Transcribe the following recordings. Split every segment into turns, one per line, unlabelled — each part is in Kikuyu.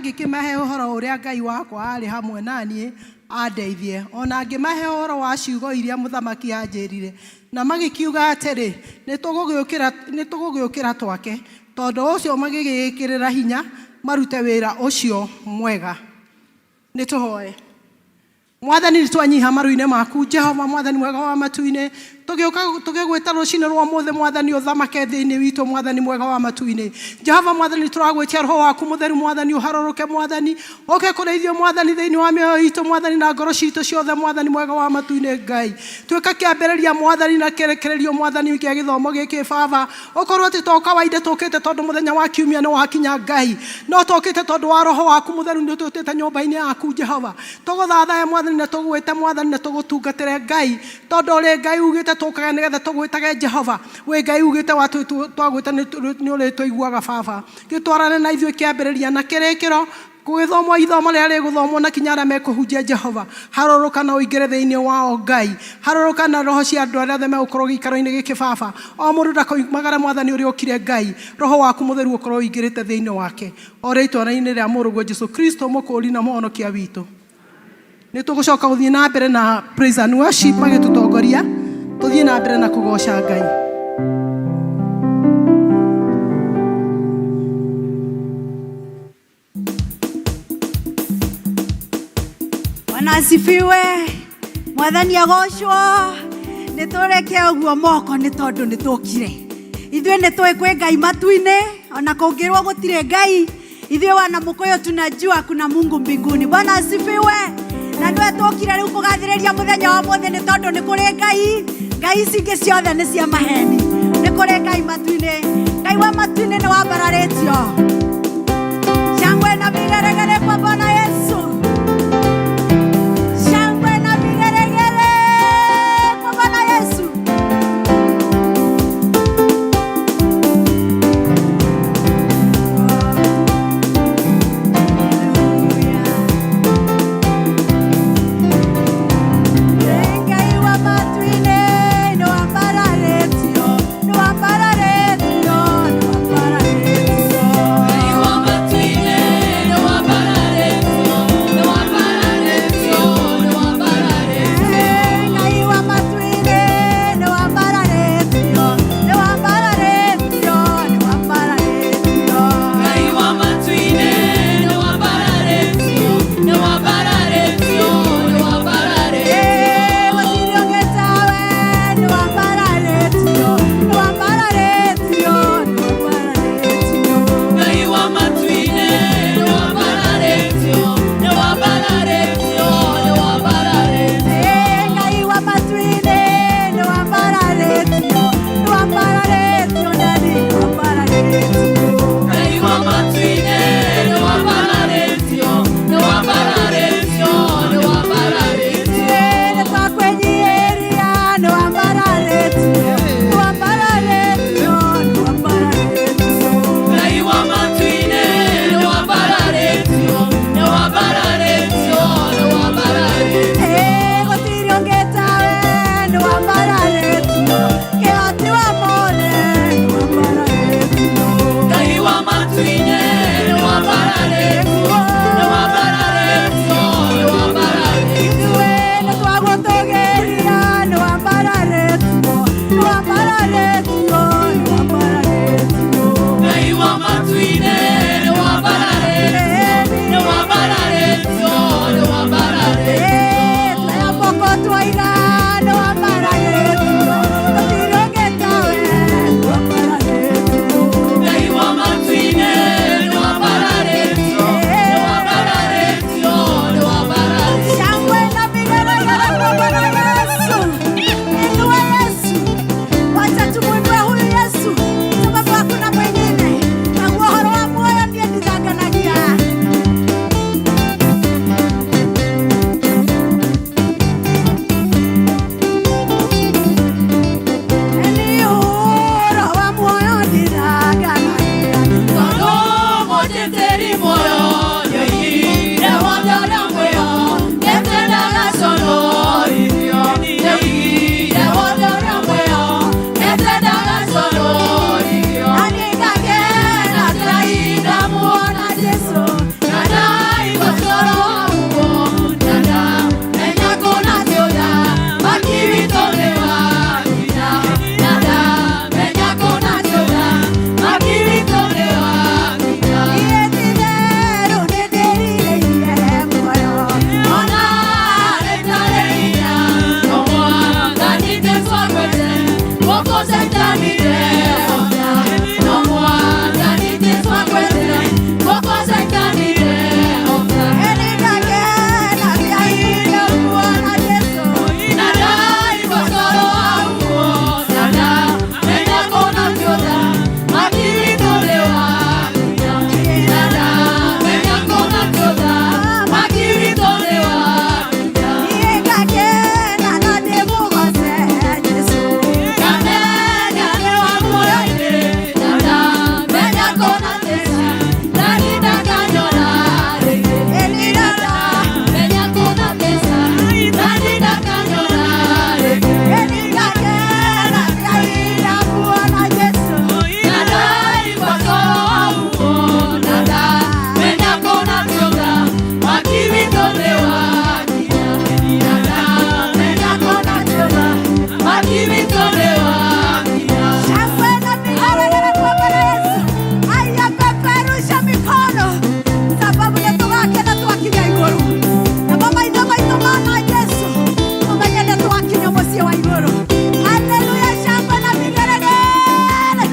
Ngĩkĩmahe ũhoro ũrĩa Ngai wakwa aarĩ hamwe na niĩ andeithie, o na ngĩmahe ũhoro wa ciugo iria mũthamaki aanjĩrire. Na magĩkiuga atĩrĩ, Nĩtũgũgĩũkĩra twake. Tondũ ũcio magĩgĩĩkĩrĩra hinya marute wĩra ũcio mwega. Nĩtũhoe. Mwathani, nĩ twanyiha maru-inĩ maku, Jehova Mwathani mwega wa matu-inĩ. Tũgĩũka tũgĩgwĩta rũcinĩ rwa mũthĩ, Mwathani, ũthamake thĩinĩ witũ, Mwathani mwega wa matu-inĩ. Jehova Mwathani, tũragwĩtia roho waku mũtheru, Mwathani, ũharũrũke, Mwathani, ũke kũrĩ ithuĩ, Mwathani, thĩinĩ wa mĩoyo itũ, Mwathani, na ngoro citũ ciothe, Mwathani mwega wa matu-inĩ. Ngai, tuĩka kĩambĩrĩria, Mwathani, na kĩrĩkĩrĩrio, Mwathani, gĩa gĩthomo gĩkĩ, Baba. Ũkorwo atĩ to kawaida tũkĩte tondũ mũthenya wa kiumia nĩ wakinya, Ngai, no tũkĩte tondũ wa roho waku mũtheru nĩ ũtwĩtĩte nyũmba-inĩ yaku, Jehova. Tũgũthathaye, Mwathani, na tũgwĩte, Mwathani, na tũgũtungatĩre, Ngai, tondũ ũrĩ Ngai ugĩte tũkage nĩgetha tũgwĩtage. Jehova, wĩ Ngai ugĩte twagwĩta nĩ ũrĩtũiguaga. Baba, gĩtwarane na ithuĩ kĩambĩrĩria na kĩrĩkĩro, gũgĩthomwo ithomo rĩrĩa rĩgũthomwo, na kinya arĩa mekũhunjia. Jehova, harũrũka na ũingĩre thĩinĩ wao. Ngai, harũrũka na roho cia andũ arĩa othe megũkorwo gĩikaro-inĩ gĩkĩ. Baba, o mũndũ ndakoimagara, Mwathani, ũrĩa ũkire. Ngai, roho waku mũtheru ũkorwo ũingĩrĩte thĩinĩ wake, o rĩtwa-inĩ rĩa mũrũguo Jesu Kristo, mũkũũri na mũhonokia witũ. Nĩ tũgũcoka gũthiĩ na mbere na praise and worship magĩtũtongoria, tũthiĩ na mbere na kũgoca Ngai.
Bwana asifiwe. Mwathani agocwo. Nĩ tũreke ũguo moko nĩ tondũ nĩ tũkire. Ithuĩ nĩ tũĩ kwĩ Ngai matu-inĩ, ona kũngĩrwo gũtirĩ Ngai, ithuĩ wana mũkũyũ tunajua kuna Mungu mbinguni. Bwana asifiwe. Na nĩwe tũkire rĩu kũgathĩrĩria mũthenya wa mũthĩ nĩ tondũ nĩ kũrĩ Ngai. Ngai ici ingĩ ciothe nĩ cia maheni. Nĩ kũrĩ Ngai matu-inĩ. Ngai wa matu-inĩ nĩ wambararĩtio. Shangwe na vigeregere kwa Bwana Yesu. Shangwe na vigeregere kwa Bwana Yesu. Ngai wa matu-inĩ nĩ wambararĩtio, nĩ wambararĩtio, nĩ wambararĩtio.
Ngai wa matu-inĩ nĩ wambararĩtio, nĩ wambararĩtio, nĩ wambararĩtio.
Ngai wa matu-inĩ nĩ wambararĩtio, nĩ wambararĩtio, nĩ wambararĩtio.
Ngai wa matu-inĩ nĩ wambararĩtio, nĩ wambararĩtio, nĩ wambararĩtio.
Gũtirĩ ũngĩ tawe, nĩ wambararĩtio, nĩ wambararĩtio, nĩ wambararĩtio.
Ngai wa matu-inĩ nĩ wambararĩtio, nĩ wambararĩtio, nĩ wambararĩtio.
Ngai wa matu-inĩ nĩ wambararĩtio, nĩ wambararĩtio, Daddy, nĩ wambararĩtio.
Ngai wa matu-inĩ nĩ wambararĩtio, nĩ wambararĩtio, nĩ wambararĩtio.
Nĩ twakwĩnyihĩria, nĩ wambararĩtio, nĩ wambararĩtio, nĩ wambararĩtio.
Ngai wa matu-inĩ nĩ wambararĩtio, nĩ wambararĩtio, nĩ wambararĩtio.
Gũtirĩ ũngĩ tawe, nĩ wambararĩtio, kĩhoti wa mothe, nĩ wambararĩtio.
Ngai wa matu-inĩ nĩ wambararĩtio, nĩ wambararĩtio, nĩ wambararĩtio.
Ithuĩ nĩ twagũtũgĩria, nĩ wambararĩtio, nĩ wambararĩtio, nĩ wambararĩtio.
Ngai wa matu-inĩ nĩ wambararĩtio, nĩ wambararĩtio, nĩ wambararĩtio.
Twaya moko twaiga, nĩ wambararĩtio, gũtirĩ ũngĩ tawe, nĩ wambararĩtio.
Ngai wa matu-inĩ nĩ wambararĩtio, nĩ wambararĩtio, nĩ wambararĩtio.
Shangwe na vigelegele kwa Bwana Yesu. Inua Yesu. Wacha tumuinue huyu Yesu sababu hakuna mwingine. Naguo ũhoro wa muoyo niĩ ndithanganagia. Mũciĩ wa igũrũ. Haleluya, shangwe na vigelegele.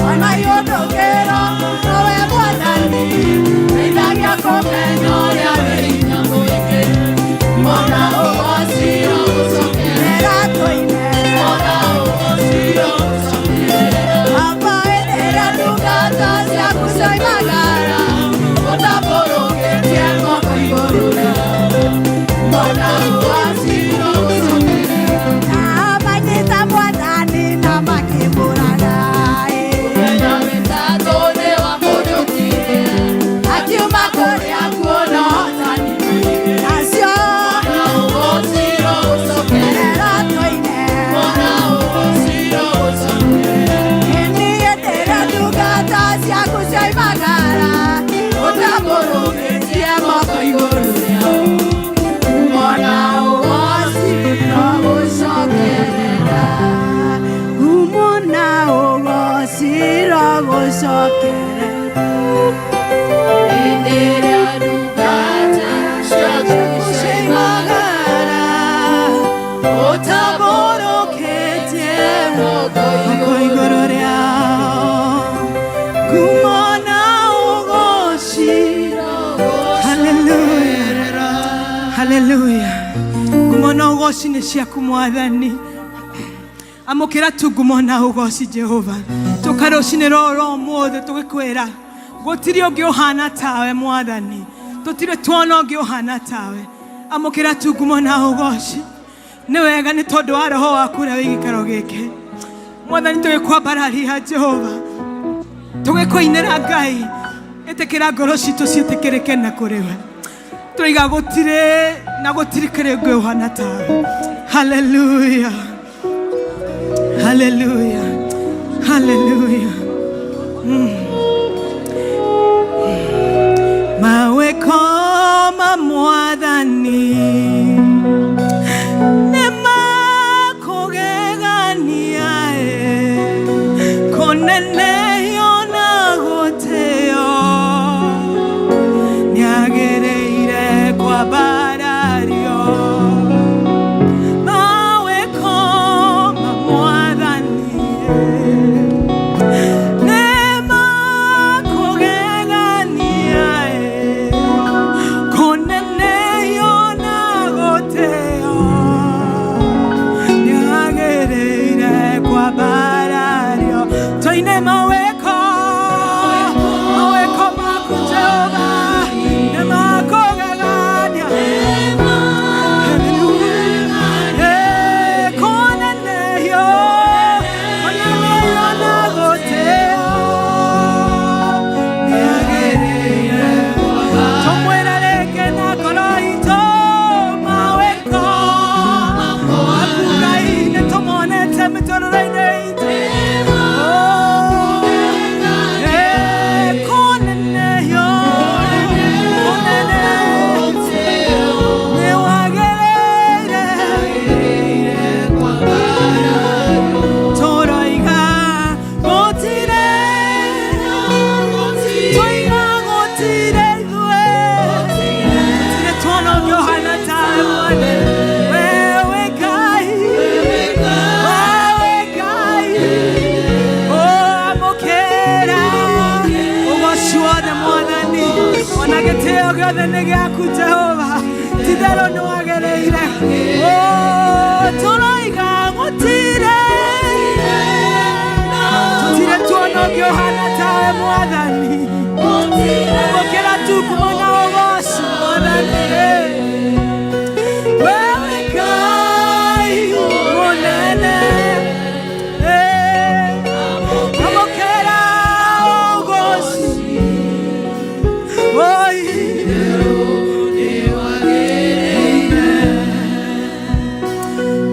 Ona yondokero nowe Mwathani, ndeithagia kũmenya.
Na mwathani na makĩmũraga akiuma kũrĩa kuona acio rero tũine niĩ ndĩrĩ ndungata ciaku ciaimagara ũtambũrũkĩtie moko igũrũ rĩao mona ũgoci no gũcokerera umona ũgoci no gũcokerera ciaimagara ũtambũrũkĩtie moko igũrũ rĩao kumona ũgoci. Haleluya, haleluya. Ngumo na ũgoci nĩ ciaku mwathani. Amũkĩra tu ngumo na ũgoci Jehova. Tũka rũcinĩ rũrũ ũmũthĩ tũgĩkwĩra gũtirĩ ũngĩ ũhana tawe mwathani, tũtirĩ tuona ũngĩ ũhana tawe. Amũkĩra tu ngumo na ũgoci. Nĩ wega nĩ tondũ wa roho waku ũrĩa wĩ gĩikaro gĩkĩ mwathani. Tũgĩkwambararia Jehova, tũgĩkũinĩra Ngai, ĩtĩkĩra ngoro citũ ciĩtĩkĩrĩke na kũrĩ we. Tũraiga gũtirĩ na gũtirĩ kĩrĩ ũngĩ ũhana tawe. Haleluya, haleluya, haleluya. Mawe koma mwathani nĩ makũgegania kũnenehio na gũtĩo, nĩagĩrĩire kwambarario. Mawe koma mwathani nĩ makũgegania kũnenehio na gũtĩo, nĩagĩrĩire kwambarario. Tũine maweko, maweko maku Jehova nĩ makũgegania. Hallelujah. Kũnenehio, kũnenehio na gũtĩo, nĩagĩrĩire. Tũmwĩre rĩngĩ na ngoro itũ, mawĩko maku Ngai nĩtũmonete mĩtũrĩre-inĩ itũ. Kũnenehio, kũnene nĩwagĩrĩire. Tũroiga gũtirĩ, tũiga gũtirĩ ithuĩ, gũtirĩ tuona ũngĩ ũhana tawe mwathani. Wewe Ngai, wewe Ngai, oh, amũkĩra ũgoci wothe mwathani, ona gĩtĩo gĩothe nĩ gĩaku Jehova, titherũ nĩwagĩrĩire. Oh, tũroiga gũtirĩ, tũtirĩ tuona ũngĩ ũhana tawe mwathani. Amũkĩra tu ngumo na ũgoci mwathani. Wewe Ngai mũnene, amũkĩra ũgoci. Oi.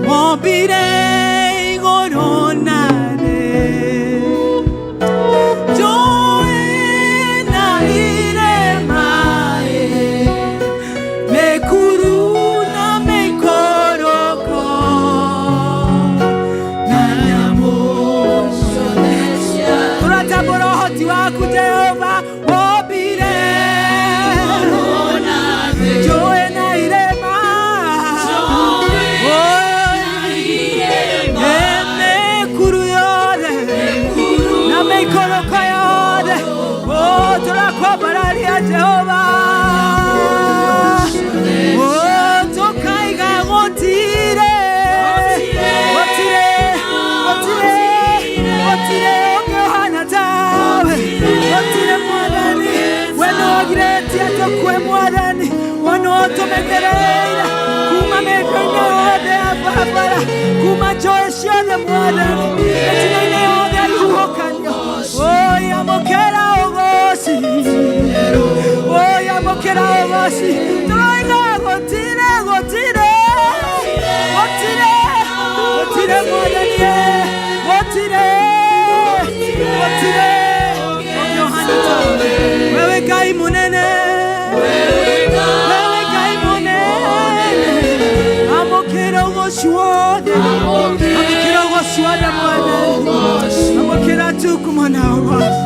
Wombire igũrũ na thĩ, njũĩ na irĩma, mĩkuru na mĩikũrũko na nyamũ. Tũratambũra ũhoti waku Jehova. Wombire njũĩ na irĩma, mĩkuru yothe na mĩikũrũko yothe. Oh, tũrakwambararia Jehova. Oh, tũkaiga gũtirĩ, gũtirĩ, gũtirĩ, gũtirĩ ũngĩ ũhana tawe, gũtirĩ mwathani. We nĩwagirĩtie tũkue mwathani, we nĩũtũmenyereire.
Mĩtino-inĩ yothe ya barabara, kuma njũĩ ciothe Mwathani, mĩtino-inĩ yothe ya ihuhũkanio. Oi, amũkĩra ũgoci. Oi, amũkĩra ũgoci. Tũroiga gũtirĩ, gũtirĩ, gũtirĩ, gũtirĩ Mwathani, gũtirĩ, gũtirĩ ũngĩ ũhana tawe. Wewe Ngai mũnene, wewe Ngai mũnene, amũkĩra ũgoci wothe, amũkĩra ũgoci wothe Mwathani, amũkĩra tu kumona ũgoci,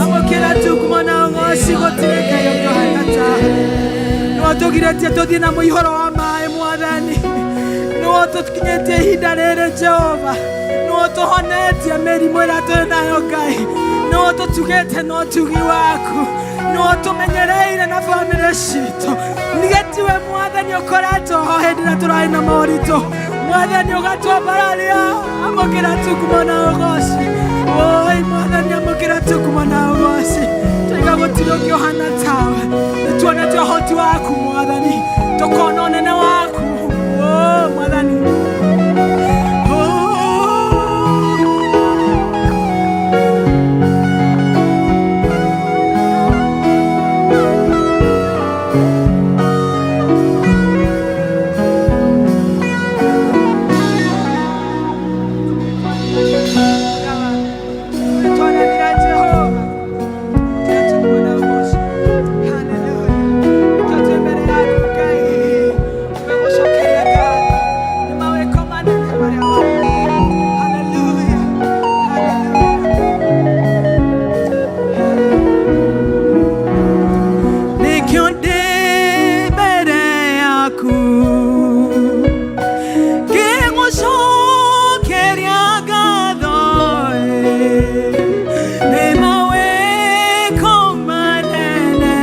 amũkĩra tu kumona ũgoci, gũtirĩ Ngai ũngĩ ũhana tawe. Nĩwe ũtũgirĩtie tũthiĩ na mũihũro wa maĩ Mwathani, nĩwe ũtũkinyĩtie ihinda rĩrĩ Jehova, nĩwe ũtũhonetie mĩrimũ ĩrĩa tũrĩ nayo Ngai, nĩwe ũtũtugĩte na ũtugi waku, nĩwe ũtũmenyereire na bamĩrĩ citũ. Nĩgĩtiwe Mwathani ũkoretwo ho hĩndĩ ĩrĩa tũrarĩ na moritũ, Mwathani ũgatwambararia, amũkĩra tu kumona ũgoci. Oi Mwathani, amũkĩra tu kumona ũgoci. Tũiga gũtirĩ ũngĩ ũhana tawe, nĩtuonete ũhoti waku Mwathani, tũkona ũnene waku. Oh, Mwathani. Oh. Twanamira Jehova. Tũkumona ũgoci. Hallelujah. Nĩkĩo twĩ mbere yaku Ngai, tũgagũcokeria ngatho nĩ mawĩko manene marĩa wekire. Hallelujah. Hallelujah. Nĩkĩo ndĩ mbere yaku ngĩgũcokeria ngatho, nĩ mawĩko manene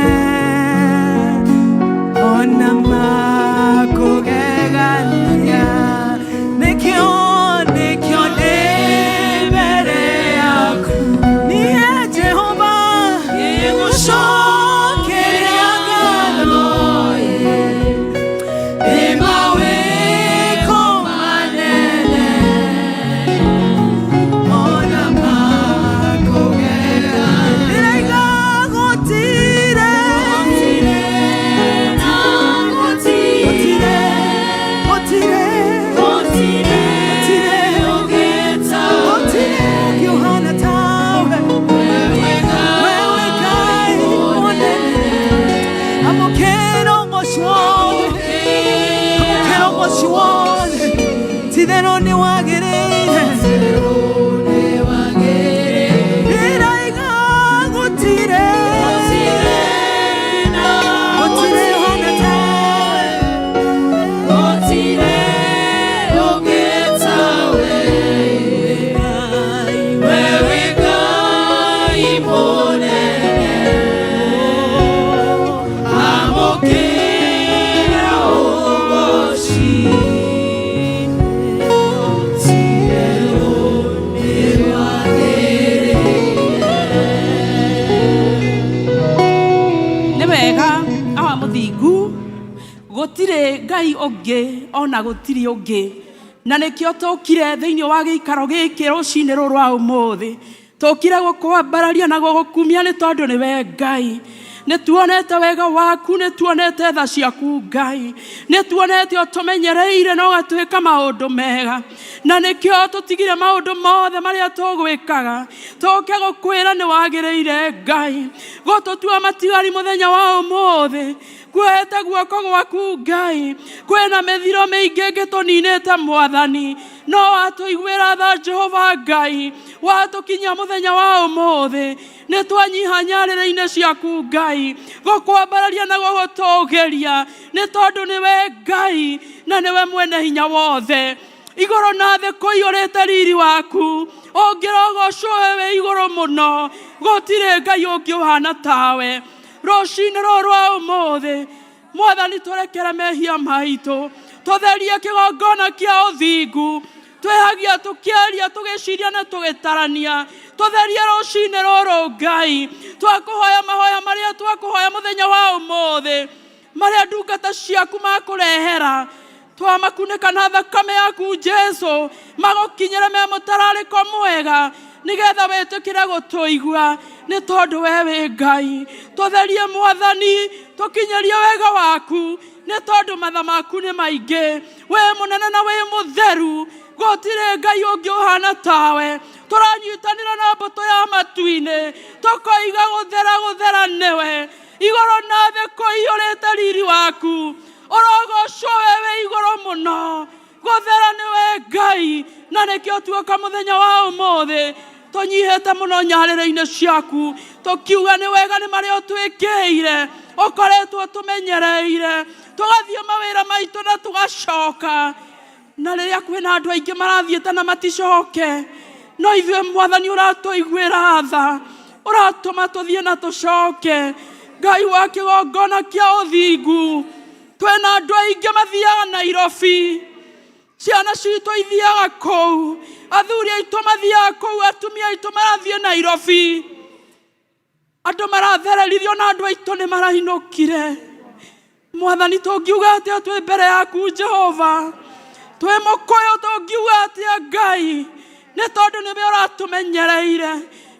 ona makũgegania. Nĩkĩo, nĩkĩo ndĩ mbere yaku niĩ Jehova ngĩgũcokeria ngatho, nĩ mawĩko manene ona makũgegania. Ndĩraiga gũtirĩ, gũtirĩ, gũtirĩ, gũtirĩ, gũtirĩ ũngĩ ũhana tawe. Wewe Ngai mũnene, amũkĩra ũgoci wothe, amũkĩra ũgoci wothe, ti-itherũ nĩwagĩrĩire. Ndĩraiga gũtirĩ, gũtirĩ ũhana tawe.
Wewe Ngai mũnene, amũkĩra ũgoci. Ti-itherũ nĩwagĩrĩire.
Nĩ wega awa mũthingu, gũtirĩ Ngai ũngĩ ona gũtirĩ ũngĩ, na nĩkĩo tũkire thĩinĩ wa gĩikaro gĩkĩ rũcinĩ rũrũ rwa ũmũthĩ, tũkire gũkwambararia na gũgũkumia nĩ tondũ nĩwe Ngai. Nĩ tuonete wega waku, nĩ tuonete tha ciaku Ngai, nĩ tuonete ũtũmenyereire na ũgatwĩka maũndũ mega, na nĩkĩo tũtigire maũndũ mothe marĩa tũgwĩkaga tũke gũkwĩra nĩ wagĩrĩire Ngai gũtũtua matigari mũthenya wa ũmũthĩ. Kuohete guoko gwaku Ngai, kwĩna mĩthiro mĩingĩ ĩngĩ tũninĩte Mwathani, no watũiguĩra tha Jehova Ngai, watũkinyia mũthenya wa ũmũthĩ. Nĩ twanyiha nyarĩrĩ-inĩ ciaku Ngai, gũkwambararia na gũgũtũgĩria nĩ tondũ nĩwe Ngai na nĩwe mwene hinya wothe. Igũrũ na thĩ kũiyũrĩte riri waku, ũngĩrogocwo wĩ igũrũ mũno, gũtirĩ Ngai ũngĩ ũhana tawe. Rũcinĩ rũrũ rwa ũmũthĩ Mwathani, tũrekere mehia maitũ, tũtherie kĩgongona kĩa ũthingu. Twĩhagia tũkĩaria, tũgĩciria na tũgĩtarania, tũtherie rũcinĩ rũrũ Ngai. Twakũhoya mahoya marĩa twakũhoya mũthenya wa ũmũthĩ, marĩa ndungata ciaku makũrehera. Twamakunĩka na thakame yaku Jesu, magũkinyĩre me mũtararĩko mwega, nĩgetha wĩtĩkĩre gũtũigua, nĩ tondũ we wĩ Ngai. Tũtherie Mwathani, tũkinyĩrie wega waku, nĩ tondũ matha maku nĩ maingĩ. Wĩ mũnene na wĩ mũtheru, gũtirĩ Ngai ũngĩ ũhana tawe. Tũranyitanĩra na mbũtũ ya matu-inĩ, tũkoiga gũthera gũthera nĩwe. Igũrũ na thĩ kũiyũrĩte riri waku, ũrogocwo we wĩ igũrũ mũno. Gũthera nĩwe Ngai, na nĩkĩo tuoka mũthenya wa ũmũthĩ tũnyihĩte mũno nyarĩrĩ-inĩ ciaku, tũkiuga nĩ wega nĩ marĩa ũtwĩkĩire, ũkoretwo tũmenyereire, tũgathiĩ mawĩra maitũ na tũgacoka. Na rĩrĩa kwĩna andũ aingĩ marathiĩte na maticoke, no ithuĩ Mwathani ũratũiguĩra tha, ũratũma tũthiĩ na tũcoke. Ngai wa kĩgongona kĩa ũthingu, twĩna andũ aingĩ mathiaga Nairobi, ciana citũ ithiaga kũu, athuri aitũ mathiaga kũu, atumia aitũ marathiĩ Nairobi, andũ marathereririo na andũ aitũ nĩ marainũkire. Mwathani, tũngiuga atĩa twĩ mbere yaku Jehova? Twĩ mũkũyũ tũngiuga atĩa Ngai? Nĩ tondũ nĩwe ũratũmenyereire,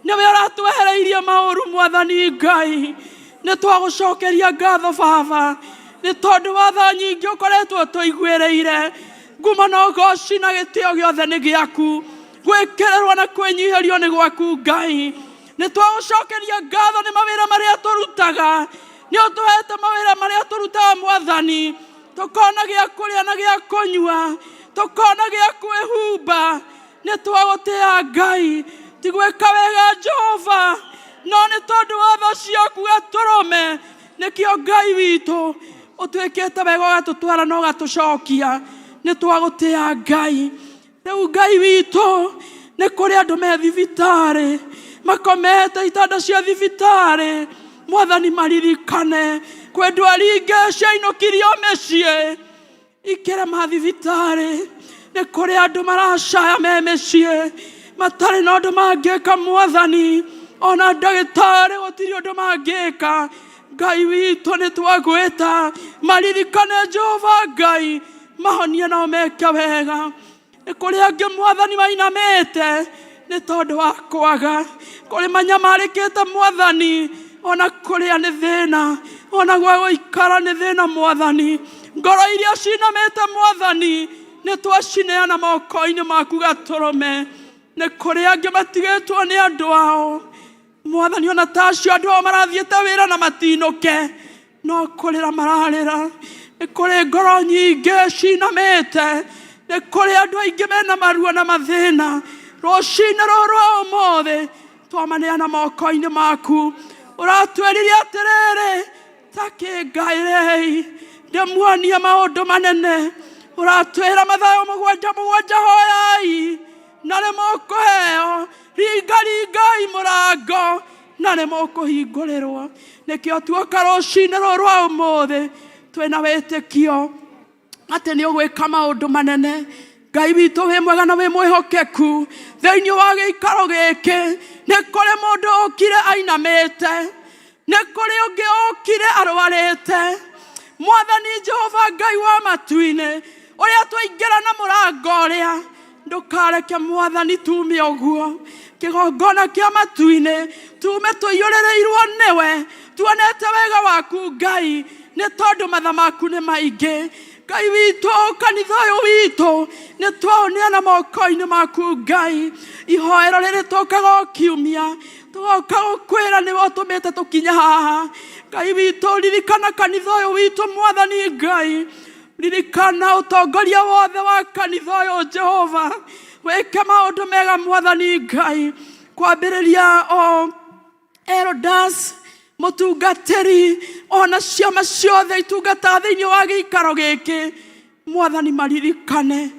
nĩwe ũratwehereirie maũru Mwathani Ngai. Nĩ twagũcokeria ngatho Baba, nĩ tondũ wa tha nyingĩ ũkoretwo tũiguĩrĩire. Ngumo na ũgoci na gĩtĩo gĩothe nĩ gĩaku, gwĩkĩrĩrwo na kwĩnyihĩrio nĩ gwaku Ngai. Nĩ twagũcokeria ngatho nĩ mawĩra marĩa tũrutaga, nĩ ũtũhete mawĩra marĩa tũrutaga Mwathani, tũkona gĩa kũrĩa na gĩa kũnyua, tũkona gĩa kwĩhumba. Nĩ twagũtĩa Ngai, ti gwĩka wega Jehova, no nĩ tondũ wa tha ciaku gatũrũme. Nĩkĩo Ngai witũ ũtwĩkĩte wega ũgatũtwara na ũgatũcokia. Nĩ twagũtĩa Ngai. Rĩu Ngai witũ, nĩ kũrĩ andũ me thibitarĩ, makomete itanda cia thibitarĩ, Mwathani maririkane. Kwĩ ndwari ingĩ ciainũkirio mĩciĩ, ikĩre mathibitarĩ. Nĩ kũrĩ andũ maracaya me mĩciĩ, matarĩ na ũndũ mangĩka Mwathani, ona ndagĩtarĩ gũtirĩ ũndũ mangĩka. Ngai witũ nĩ twagwĩta, maririkane Jehova Ngai, mahonie nao meke wega. Nĩ kũrĩ angĩ Mwathani mainamĩte nĩ tondũ wa kwaga, kũrĩ manyamarĩkĩte Mwathani, ona kũrĩa nĩ thĩna, ona gwa gũikara nĩ thĩna Mwathani. Ngoro iria cinamĩte Mwathani, nĩ twacineana moko-inĩ maku gatũrũme. Nĩ kũrĩ angĩ matigĩtwo nĩ andũ ao Mwathani, ona ta acio andũ ao marathiĩte wĩra na matinũke, no kũrĩra mararĩra. Nĩ kũrĩ ngoro nyingĩ cinamĩte, nĩ kũrĩ andũ aingĩ mena maruo na mathĩna. Rũcinĩ rũrũ rwa ũmũthĩ twamaneana moko-inĩ maku. Ũratwĩrire atĩrĩrĩ, ta kĩngaĩrei ndĩmuonie maũndũ manene. Ũratwĩra Mathayo 7:7, hoyai na nĩ mũkũheo, ringaringai mũrango na nĩ mũkũhingũrĩrwo. Nĩkĩo tuoka rũcinĩ rũrũ rwa ũmũthĩ twĩna wĩtĩkio atĩ nĩ ũgwĩka maũndũ manene. Ngai witũ wĩ mwega na wĩ mwĩhokeku. Thĩinĩ wa gĩikaro gĩkĩ nĩ kũrĩ mũndũ ũkire ainamĩte, nĩ kũrĩ ũngĩ ũkire arwarĩte. Mwathani Jehova Ngai wa matu-inĩ, ũrĩa twaingĩra na mũrango ũrĩa, ndũkareke Mwathani tume ũguo kĩgongona kĩa matu-inĩ, tume tũiyũrĩrĩirwo nĩwe, tuonete wega waku Ngai, nĩ tondũ matha maku nĩ maingĩ. Ngai witũ, kanitha ũyũ witũ nĩ twaũneana moko-inĩ maku Ngai. Ihoero rĩrĩ tũkaga o kiumia, tũgoka gũkwĩra nĩwe ũtũmĩte tũkinye haha. Ngai witũ, ririkana kanitha ũyũ witũ Mwathani Ngai, ririkana ũtongoria wothe wa kanitha ũyũ Jehova, wĩke maũndũ mega Mwathani Ngai, kwambĩrĩria o Erodas mũtungatĩri, ona ciama ciothe itungataga thĩinĩ wa gĩikaro gĩkĩ. Mwathani maririkane.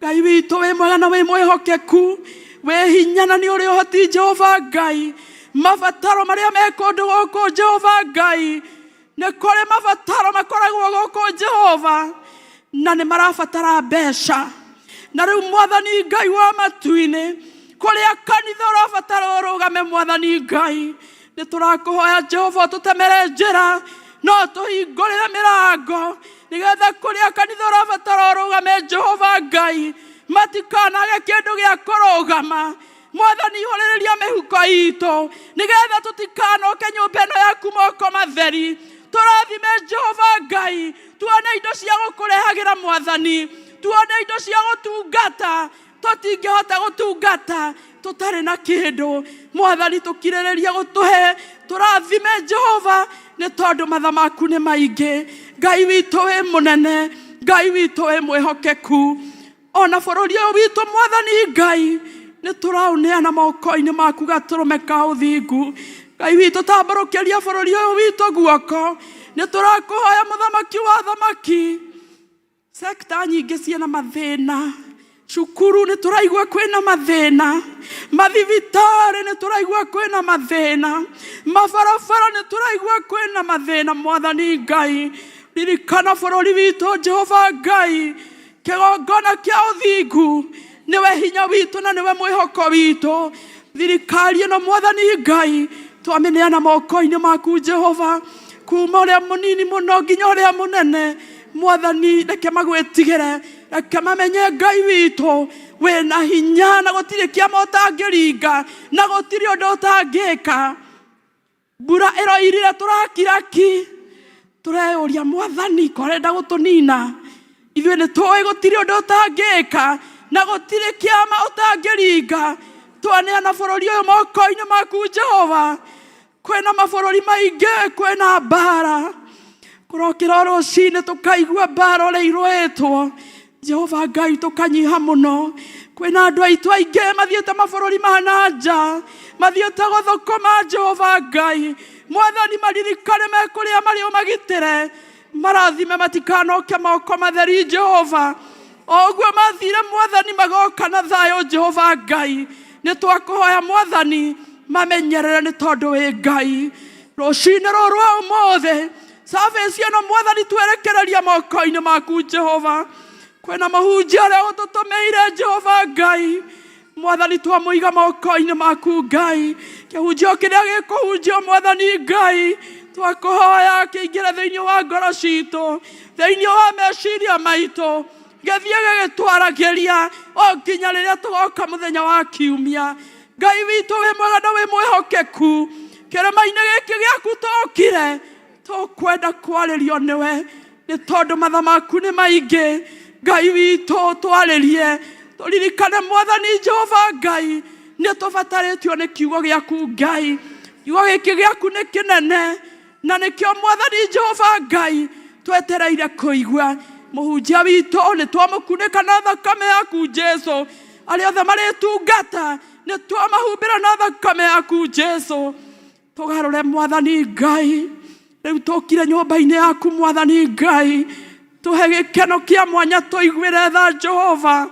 Ngai witũ wĩ mwega na wĩ mwĩhokeku, wĩ hinya na nĩ ũrĩ ũhoti Jehova Ngai. Mabataro marĩa me kũndũ gũkũ Jehova Ngai, nĩ kũrĩ mabataro makoragwo gũkũ Jehova, na nĩ marabatara mbeca. Na rĩu Mwathani Ngai wa matu-inĩ, kũrĩa kanitha ũrabatara ũrũgame Mwathani Ngai, nĩ tũrakũhoya Jehova ũtũtemere njĩra, no tũhingũrĩre mĩrango. Nĩgetha kũrĩa kanitha ũrabatara ũrũgame Jehova Ngai, matikanage kĩndũ gĩa kũrũgama. Mwathani, ihũrĩrĩria mĩhuko itũ nĩgetha tũtikanoke nyũmba ĩno yaku moko matheri. Tũrathime Jehova Ngai, tuone indo cia gũkũrehagĩra Mwathani, tuone indo cia gũtungata. Tũtingĩhota gũtungata tũtarĩ na kĩndũ. Mwathani, tũkirĩrĩrie gũtũhe. Tũrathime Jehova, nĩ tondũ matha maku nĩ maingĩ. Ngai witũ wĩ mũnene, Ngai witũ wĩ mwĩhokeku. Ona bũrũri ũyũ witũ Mwathani Ngai, nĩ tũraũneana moko-inĩ maku gatũrũme ka ũthingu. Ngai witũ, tambũrũkĩria bũrũri ũyũ witũ guoko. Nĩ tũrakũhoya mũthamaki wa thamaki. Sekta nyingĩ ciĩna mathĩna, cukuru nĩ tũraigua kwĩna mathĩna, mathibitarĩ nĩ tũraigua kwĩna mathĩna, mabarabara nĩ tũraigua kwĩna mathĩna. Mwathani Ngai, ririkana bũrũri witũ Jehova Ngai. Kĩgongona kĩa ũthingu nĩwe hinya witũ na nĩwe mwĩhoko witũ. Thirikari ĩno Mwathani Ngai, twamĩneana moko-inĩ maku Jehova, kuma ũrĩa mũnini mũno nginya ũrĩa mũnene. Mwathani, reke magwĩtigĩre, reke mamenye Ngai witũ wĩna hinya, na gũtirĩ kĩama ũtangĩringa, na gũtirĩ ũndũ ũtangĩka. Mbura ĩroirire tũrakiraki, tũreyũria Mwathani korenda gũtũnina. Ithuĩ nĩ tũĩ gũtirĩ ũndũ ũtangĩka, na gũtirĩ kĩama ũtangĩringa. Twaneana bũrũri ũyũ moko-inĩ maku Jehova. Kwĩna mabũrũri maingĩ kwĩna mbara, kũrokĩra o rũcinĩ tũkaigua mbara ũrĩa irũĩtwo. Jehova Ngai, tũkanyiha mũno. Kwĩna andũ aitũ aingĩ mathiĩte mabũrũri ma na nja, mathiĩte gũthũkũma. Jehova Ngai, Mwathani, maririkane me kũrĩa marĩ, ũmagitĩre, marathime, matikanoke moko matheri. Jehova, o ũguo mathire Mwathani, magoka na thayũ. Jehova Ngai, nĩ twakũhoya Mwathani, mamenyerere nĩ tondũ wĩ Ngai. Rũcinĩ rũrũ rwa ũmũthĩ, service ĩno Mwathani, twerekereria moko-inĩ maku Jehova. Kwĩna mũhunjia ũrĩa ũtũtũmĩire Jehova Ngai, Mwathani, twamũiga moko-inĩ maku Ngai. Kĩhunjio kĩrĩa gĩkũhunjio Mwathani Ngai, twakũhoya kĩingĩre thĩinĩ wa ngoro citũ, thĩinĩ wa meciria maitũ, gĩthiĩ gĩgĩtwaragĩria o nginya rĩrĩa tũgoka mũthenya wa kiumia. Ngai witũ wĩ mwega na wĩ mwĩhokeku, kĩrĩma-inĩ gĩkĩ gĩaku tũkire, tũkwenda kwarĩrio nĩwe, nĩ tondũ matha maku nĩ maingĩ. Ngai witũ, twarĩrie, tũririkane Mwathani Jehova Ngai, nĩ tũbatarĩtio nĩ kiugo gĩaku Ngai. Kiugo gĩkĩ gĩaku nĩ kĩnene, na nĩkĩo Mwathani Jehova Ngai twetereire kũigua. Mũhunjia witũ nĩ twamũkunĩka na thakame yaku Jesu. Arĩa othe marĩtungata nĩ twamahumbĩra na thakame yaku Jesu. Tũgarũre Mwathani Ngai, rĩu tũkire nyũmba-inĩ yaku Mwathani Ngai, tũhe gĩkeno kĩa mwanya, tũiguĩre tha Jehova,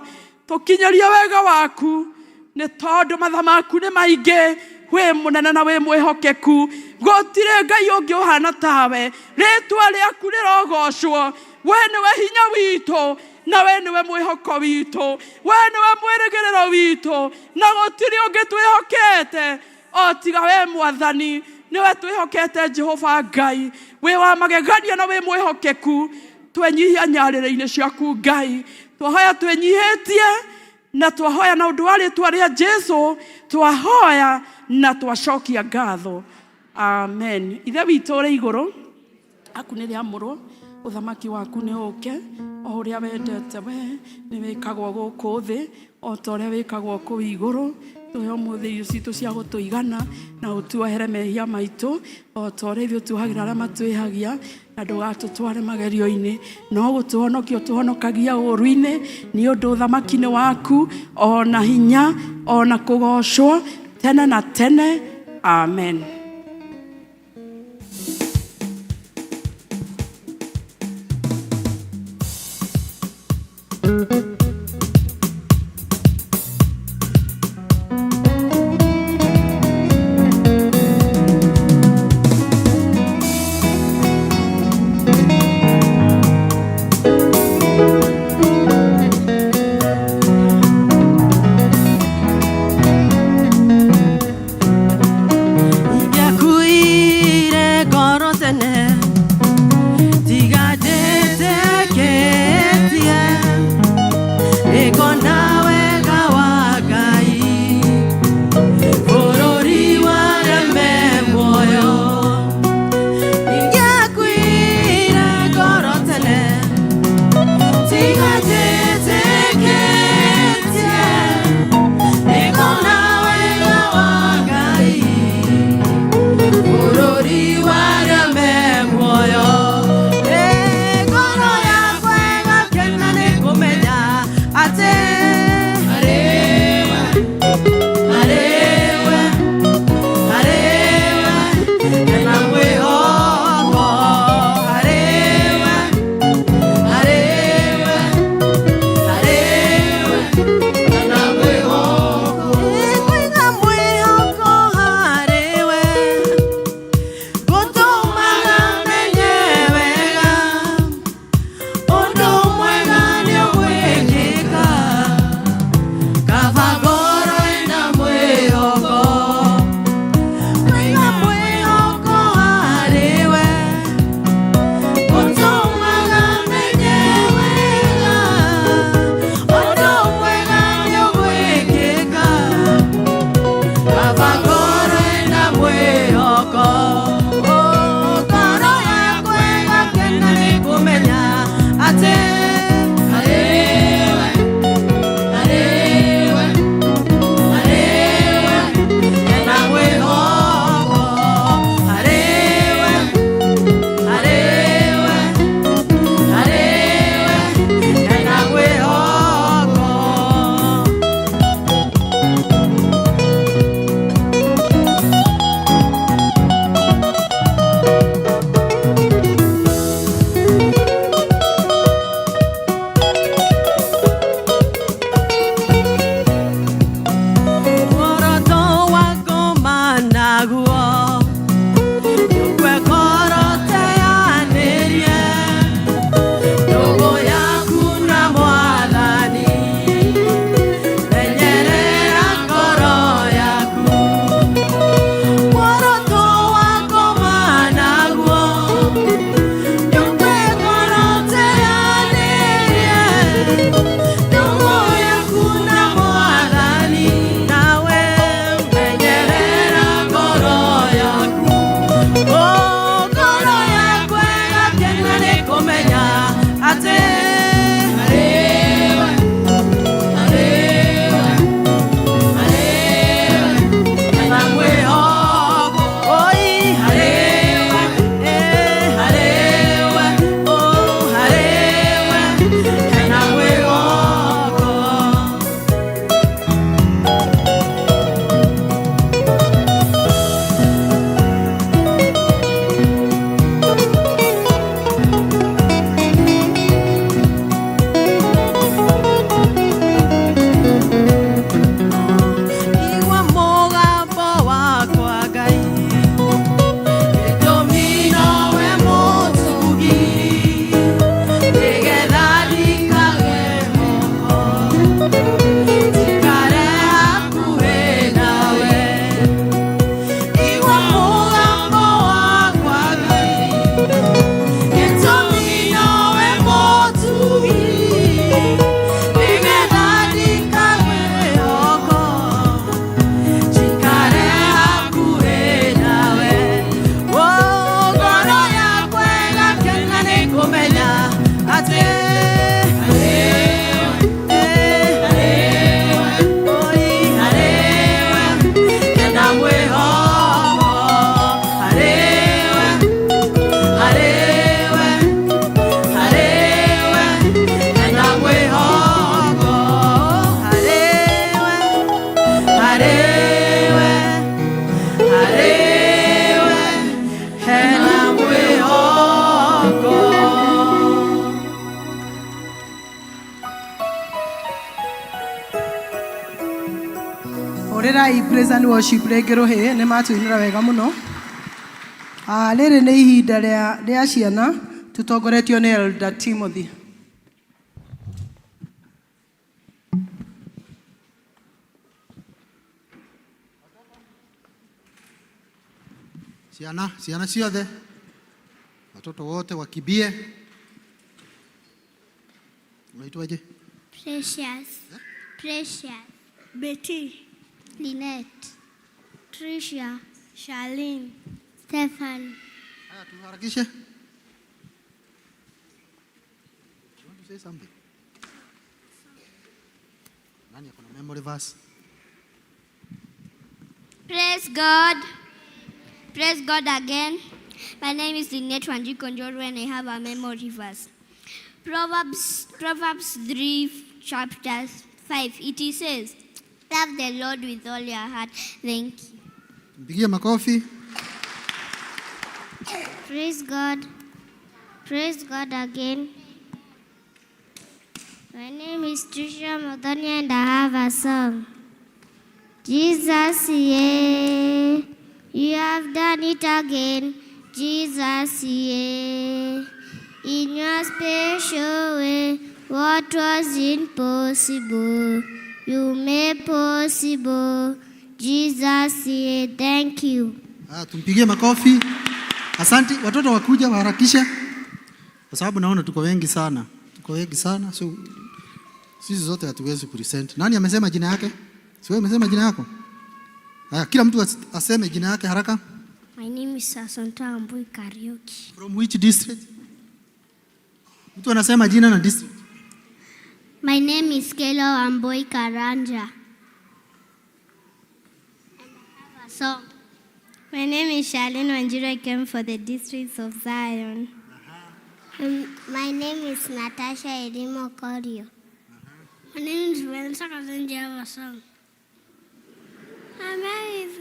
tũkinyĩrie wega waku, nĩ tondũ matha maku nĩ maingĩ. Wĩ mũnene na wĩ mwĩhokeku, gũtirĩ Ngai ũngĩ ũhana tawe. Rĩtwa rĩaku rĩrogocwo. We nĩwe hinya witũ, na we nĩwe mwĩhoko witũ, we nĩwe mwĩrĩgĩrĩro witũ, na gũtirĩ ũngĩ twĩhokete o tiga we Mwathani. Nĩwe twĩhokete Jehova Ngai, wĩ wa magegania na wĩ mwĩhokeku. Twenyihia nyarĩrĩ-inĩ ciaku Ngai, twahoya twĩnyihĩtie, na twahoya na ũndũ wa rĩtwa rĩa Jesu, twahoya na twacokia ngatho, amen. Ithe witũ ũrĩ igũrũ, aku nĩ rĩamũrwo, ũthamaki waku nĩ ũke, o ũrĩa wendete we nĩ wĩkagwo gũkũ thĩ o ta ũrĩa wĩkagwo kũu igũrũ. Tũhe ũmũthĩ irio citũ cia gũtũigana, na ũtuohere mehia maitũ o ta ũrĩa ithuĩ tuohagĩra arĩa matwĩhagia, na ndũgatũtware magerio-inĩ, no gũtũhonokia ũtũhonokagia ũũru-inĩ, nĩ ũndũ ũthamaki nĩ waku, o na hinya, o na kũgocwo tene na tene, amen.
Ingĩakuire ngoro tene tiga ndĩte. kũmenya atĩ harĩwe, harĩwe, harĩwe hena mwĩhoko. Oi, harĩwe, harĩwe, oh, harĩwe hena mwĩhoko. Igua mũgambo wakwa Ngai, gĩtũmi nowe mũtugi, nĩgetha ndikage moko, njikare hakuhĩ nawe. Igua mũgambo wakwa Ngai, gĩtũmi nowe mũtugi, nĩgetha ndikage moko, njikare hakuhĩ nawe. Oh, ngoro yakwa ĩgakena nĩ kũmenya atĩ harĩwe, harĩwe, oi, harĩwe hena mwĩhoko. Harĩwe, harĩwe, harĩwe hena mwĩhoko. Harĩwe, harĩwe, harĩwe hena mwĩhoko.
Hũrĩrai praise and worship rĩngĩ rũhĩ nĩ matũinĩra wega mũno. Rĩrĩ nĩ ihinda rĩa ciana tũtongoretio nĩ Elder Timothy.
Ciana, ciana ciothe, watoto wote wakimbie. Unaitwaje?
Precious. Precious. Betty. Lynette. Tricia. Charlene. Stefan.
Haya, tuharakishe. You want to say something? Nani ako na memory verse?
Praise God. Praise God again. My name is Lynette Wanjiku Njoru and I have a memory verse. Proverbs 3, chapter 5. It says, love the Lord with all your heart. Thank you.
Mpigie makofi.
Praise God. Praise God again. My name is Trisha Modoni and I have a song. Jesus, yeah, you have done it again. Jesus, yeah, in your special way, what was impossible, you made possible. Jesus, yeah, thank you.
Ah, tumpigie makofi. Asante. Watoto wakuja waharakishe, kwa sababu naona tuko wengi sana, tuko wengi sana, so sisi zote hatuwezi present. Nani amesema jina yake? Si wewe umesema jina yako? Haya, kila mtu aseme jina yake haraka.
My name is Asonta Ambui Kariuki.
From which district? Mtu anasema jina na district.
My name is Kelo Amboi Karanja. And I have a song. My name is Charlene Wanjiru. I came for the districts of Zion. My name is Natasha Elimo Korio. My name is Vanessa Kazenji. I have a song. My name is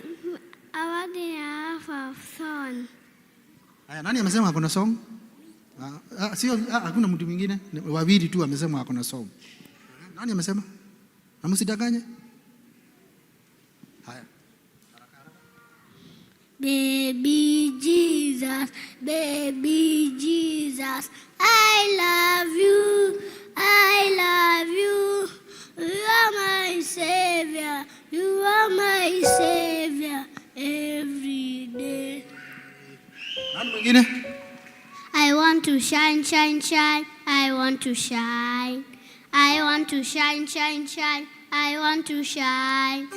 Awadi. I have a song.
Haya, nani amesema ako na song? Ah, ah, sio, ah, hakuna mtu mwingine. Ni wawili tu amesema ako na song. Nani amesema? Na msidanganye. Haya.
Baby Jesus, baby Jesus, I love you, I love you. You are my savior, you are my savior every day.
Nani mwingine?
I want to shine, shine, shine. I want to shine. I want to shine, shine, shine. I want to shine.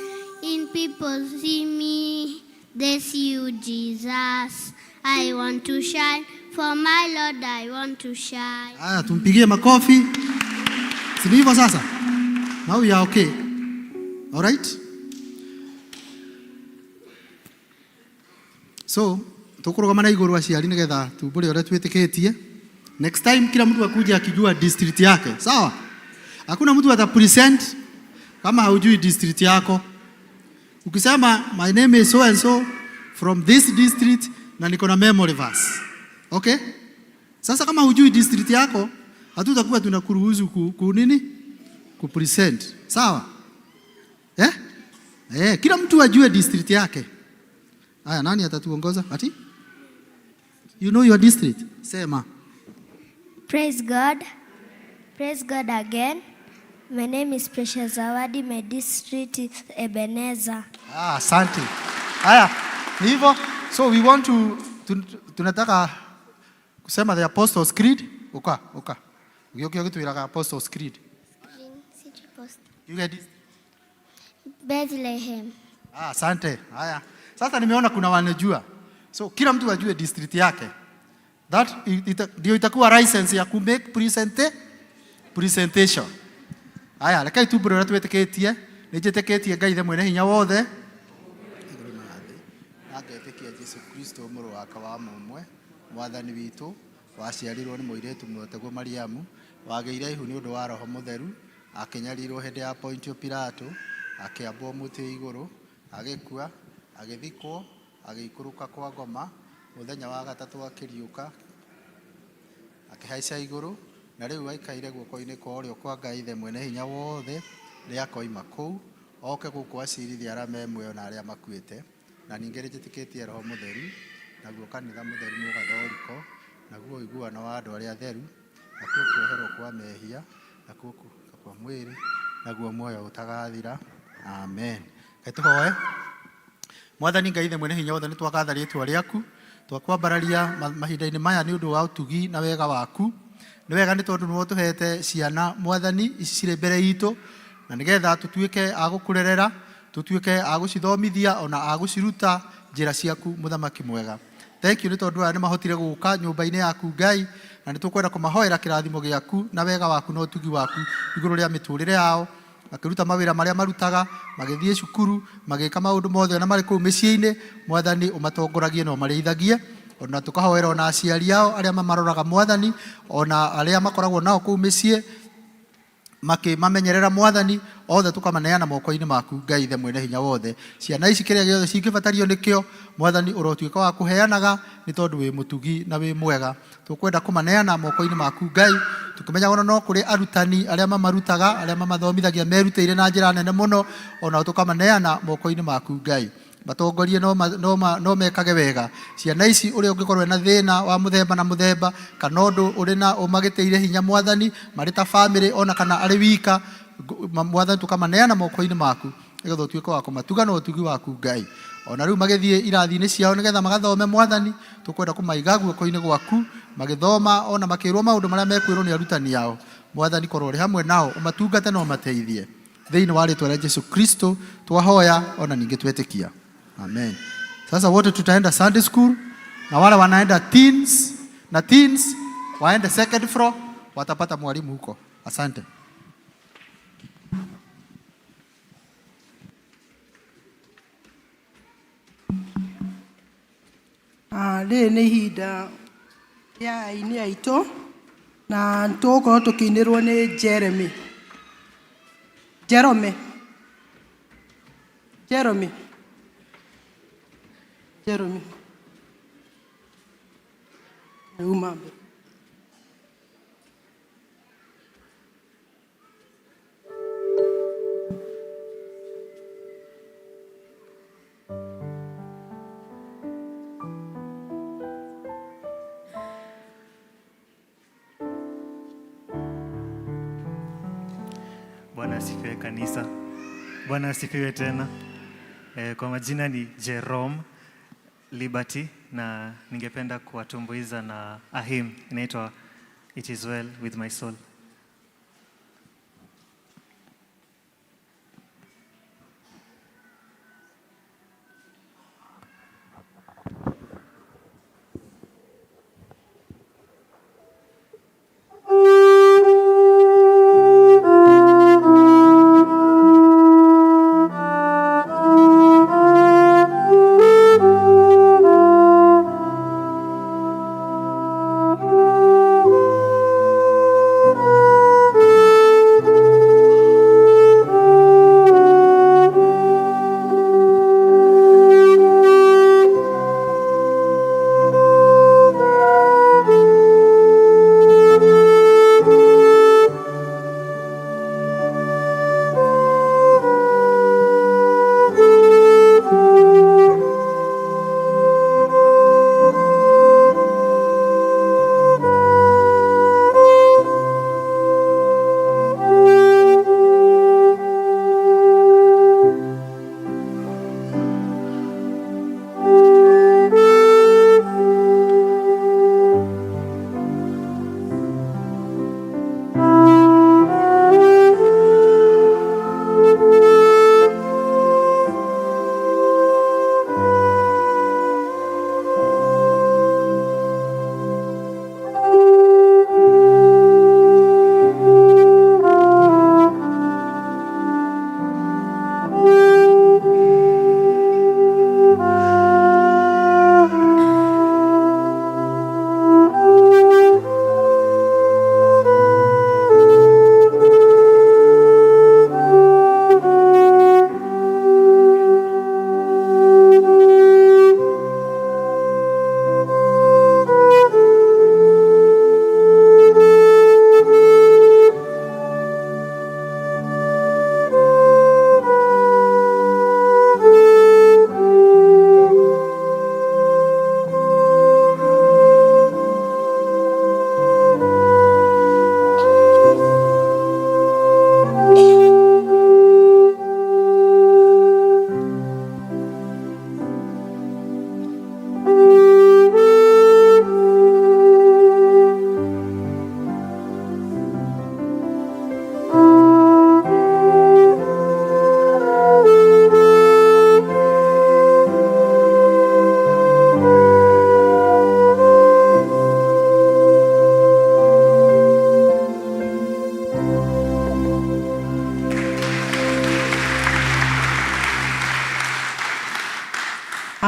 In people see me, they see you, Jesus. I want to shine For my Lord I want to shine.
Haya, tumpigie makofi. Si ni hivyo sasa? Now we are okay. All right? So, tukurugama na iguru aciari nigetha tumbure uria twitikitie. Next time kila mtu akuja akijua district yake. Sawa? Hakuna mtu ata present kama haujui district yako. Ukisema my name is so and so from this district na niko na memory verse. Okay? Sasa kama hujui district yako, hatutakuwa tunakuruhusu ku nini? Ku present. Sawa? Eh? Eh, kila mtu ajue district yake. Haya, nani atatuongoza? Ati? You know your district? Sema.
Praise God. Praise God again. My name is Precious Zawadi. My district is Ebenezer.
Ah, asante. Haya, ni hivyo. So we want to, tunataka kusema the Apostles' Creed. Uka, uka. Gĩũke ũgĩtwĩraga Apostles' Creed. You get it?
Bethlehem.
Ah, asante. Haya. Sasa nimeona kuna wanajua. So kila mtu ajue district yake. That ndio itakuwa license ya ku make presentation. Haya, reke tumbure ũrĩa twĩtĩkĩtie. Nĩ njĩtĩkĩtie Ngai Ithe mwene hinya wothe. Igũrũ na thĩ. Na ngetĩkia Jesu Kristo mũrũ wake wa mũmwe, mwathani witũ, waciarirwo nĩ mũirĩtu mwetagwo Mariamu, wagĩire ihu nĩ ũndũ wa Roho Mũtheru, akĩnyarirwo hĩndĩ ya Pontio Pilato, akĩambwo mũtĩ igũrũ, agĩkua, agĩthikwo, agĩikũrũka kwa ngoma, mũthenya wa gatatũ akĩriũka, akĩhaica igũrũ, na rĩu aikaire guoko-inĩ kwa ũrĩo kwa Ngai Ithe mwene hinya wothe, rĩrĩa akoima kũu, oke gũkũ acirithie arĩa me muoyo na arĩa makuĩte. Na ningĩ nĩnjĩtĩkĩtie Roho Mũtheru, naguo kanitha mũtheru mũgathoriko, naguo ũiguano wa andũ arĩa atheru, nakuo kuoherwo kwa mehia, nakuo kũriũka kwa mwĩrĩ, naguo muoyo ũtagathira. Amen. Reke tũhoe. Mwathani Ngai Ithe mwene hinya wothe, nĩ twagatha rĩtwa rĩaku, twakwambararia mahinda-inĩ maya nĩ ũndũ wa ũtugi na wega waku. Nĩ wega nĩ tondũ nĩwe ũtũhete ciana Mwathani ici cirĩ mbere itũ, na nĩgetha tũtuĩke a gũkũrerera, tũtuĩke a gũcithomithia ona a gũciruta njĩra ciaku mũthamaki mwega. Thank you nĩ tondũ aya nĩ mahotire gũka nyũmba-inĩ yaku Ngai, na nĩ tũkwenda kũmahoera kĩrathimo gĩaku na wega waku na ũtugi waku igũrũ rĩa mĩtũrĩre yao, makĩruta mawĩra marĩa marutaga, magĩthiĩ cukuru, magĩka maũndũ mothe ona marĩ kũu mĩciĩ-inĩ. Mwathani ũmatongoragie na ũmarĩithagie. Ona tũkahoera ona aciari ao arĩa mamaroraga Mwathani, ona arĩa makoragwo nao kũu mĩciĩ makĩmamenyerera Mwathani, othe tũkamaneana moko-inĩ maku Ngai Ithe mwene hinya wothe. Ciana ici kĩrĩa gĩothe cingĩbatario nĩkĩo Mwathani ũrotuĩka wa kũheanaga, nĩ tondũ wĩ mũtugi na wĩ mwega. Tũkwenda kũmaneana moko-inĩ maku Ngai, tũkĩmenyaga ona no kũrĩ arutani arĩa mamarutaga, arĩa mamathomithagia merutĩire na njĩra nene mũno, onao tũkamaneana moko-inĩ maku Ngai. Matongorie no mekage wega. Ciana ici ũrĩa ũngĩkorwo na thĩna wa mũthemba na mũthemba, kana ũndũ ũrĩ na ũmagĩtĩire hinya Mwathani, marĩ ta family ona kana arĩ wika, Mwathani tũkamaneana moko-inĩ maku, nĩgetha ũtuĩke wa kũmatuga na ũtugi waku Ngai. Ona rĩu magĩthiĩ irathi-inĩ ciao nĩgetha magathome Mwathani, tũkwenda kũmaiga guoko-inĩ gwaku, magĩthoma ona makĩrwo maũndũ marĩa mekwĩrwo nĩ arutani ao. Mwathani korwo ũrĩ hamwe nao, ũmatungate na ũmateithie. Thĩinĩ wa rĩtwa rĩa Jesu Kristo twahoya ona ningĩ twetĩkia. Amen. Sasa wote tutaenda Sunday school, na wale wanaenda teens na teens waende second floor, watapata mwalimu huko. Asante.
Rĩrĩ nĩ ihinda rĩa aini aitũ, na tũgũkorwo tũkĩinĩrwo nĩ Jeremy. Jerome. Jeremy. Jeremy. Uma mbere.
Bwana asifiwe kanisa. Bwana asifiwe tena. Kwa majina ni Jerome Liberty, na ningependa kuwatumbuiza na a hymn inaitwa It is Well with My Soul.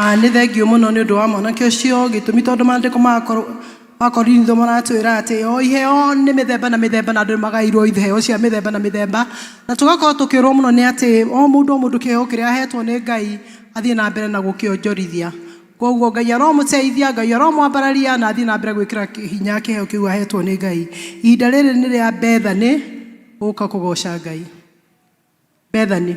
Nĩ thengiũ mũno nĩ ũndũ wa mwanake ũcio gĩtũmi tondũ maandĩko ma Korintho maratwĩra atĩ o iheo nĩ mĩthemba na mĩthemba na andũ nĩ magairwo iheo cia mĩthemba na mĩthemba na tũgakorwo tũkĩrwo mũno nĩ atĩ o mũndũ o mũndũ kĩheo kĩrĩa ahetwo nĩ Ngai athiĩ na mbere na gũkĩonjorithia. Koguo Ngai aromũteithia, Ngai aromwambararia na athiĩ na mbere gwĩkĩra hinya kĩheo kĩu ahetwo nĩ Ngai. Ihinda rĩrĩ nĩ rĩa Bethany gũka kũgoca Ngai. Bethany.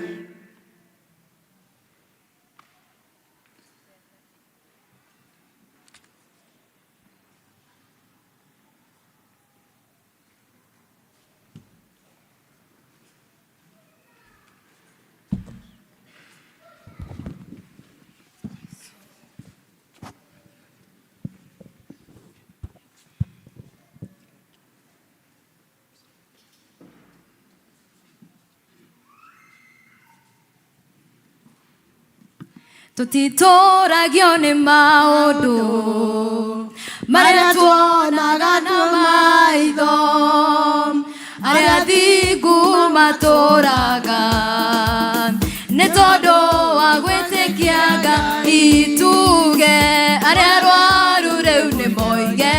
Tũtitũragio nĩ maũndũ marĩa tuonaga na maitho, arĩa thingu matũraga nĩ tondũ wa gwĩtĩkia Ngai. Tuge arĩa arwaru rĩu nĩ moige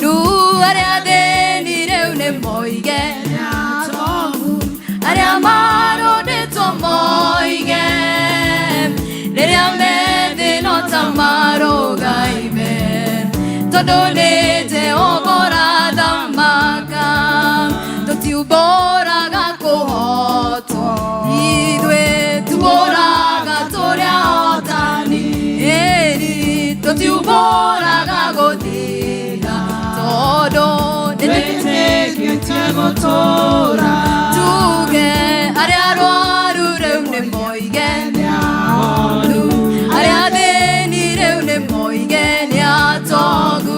nu, arĩa athĩni rĩu nĩ moige, arĩa marũndĩtwo moige, rĩrĩa methĩ no ta marũgaime, tondũ nĩ Jehova ũrathamaka. Tũtiumbũraga kũhotwo, ithuĩ tumbũraga tũrĩ ahotani. Ĩni tũtiumbũraga gũthira, tondũ
Twĩtĩkĩtie gũtũũra.
Tuge arĩa arwaru rĩu nĩ moige nĩ arĩa athĩni rĩu nĩ moige nĩ atongu,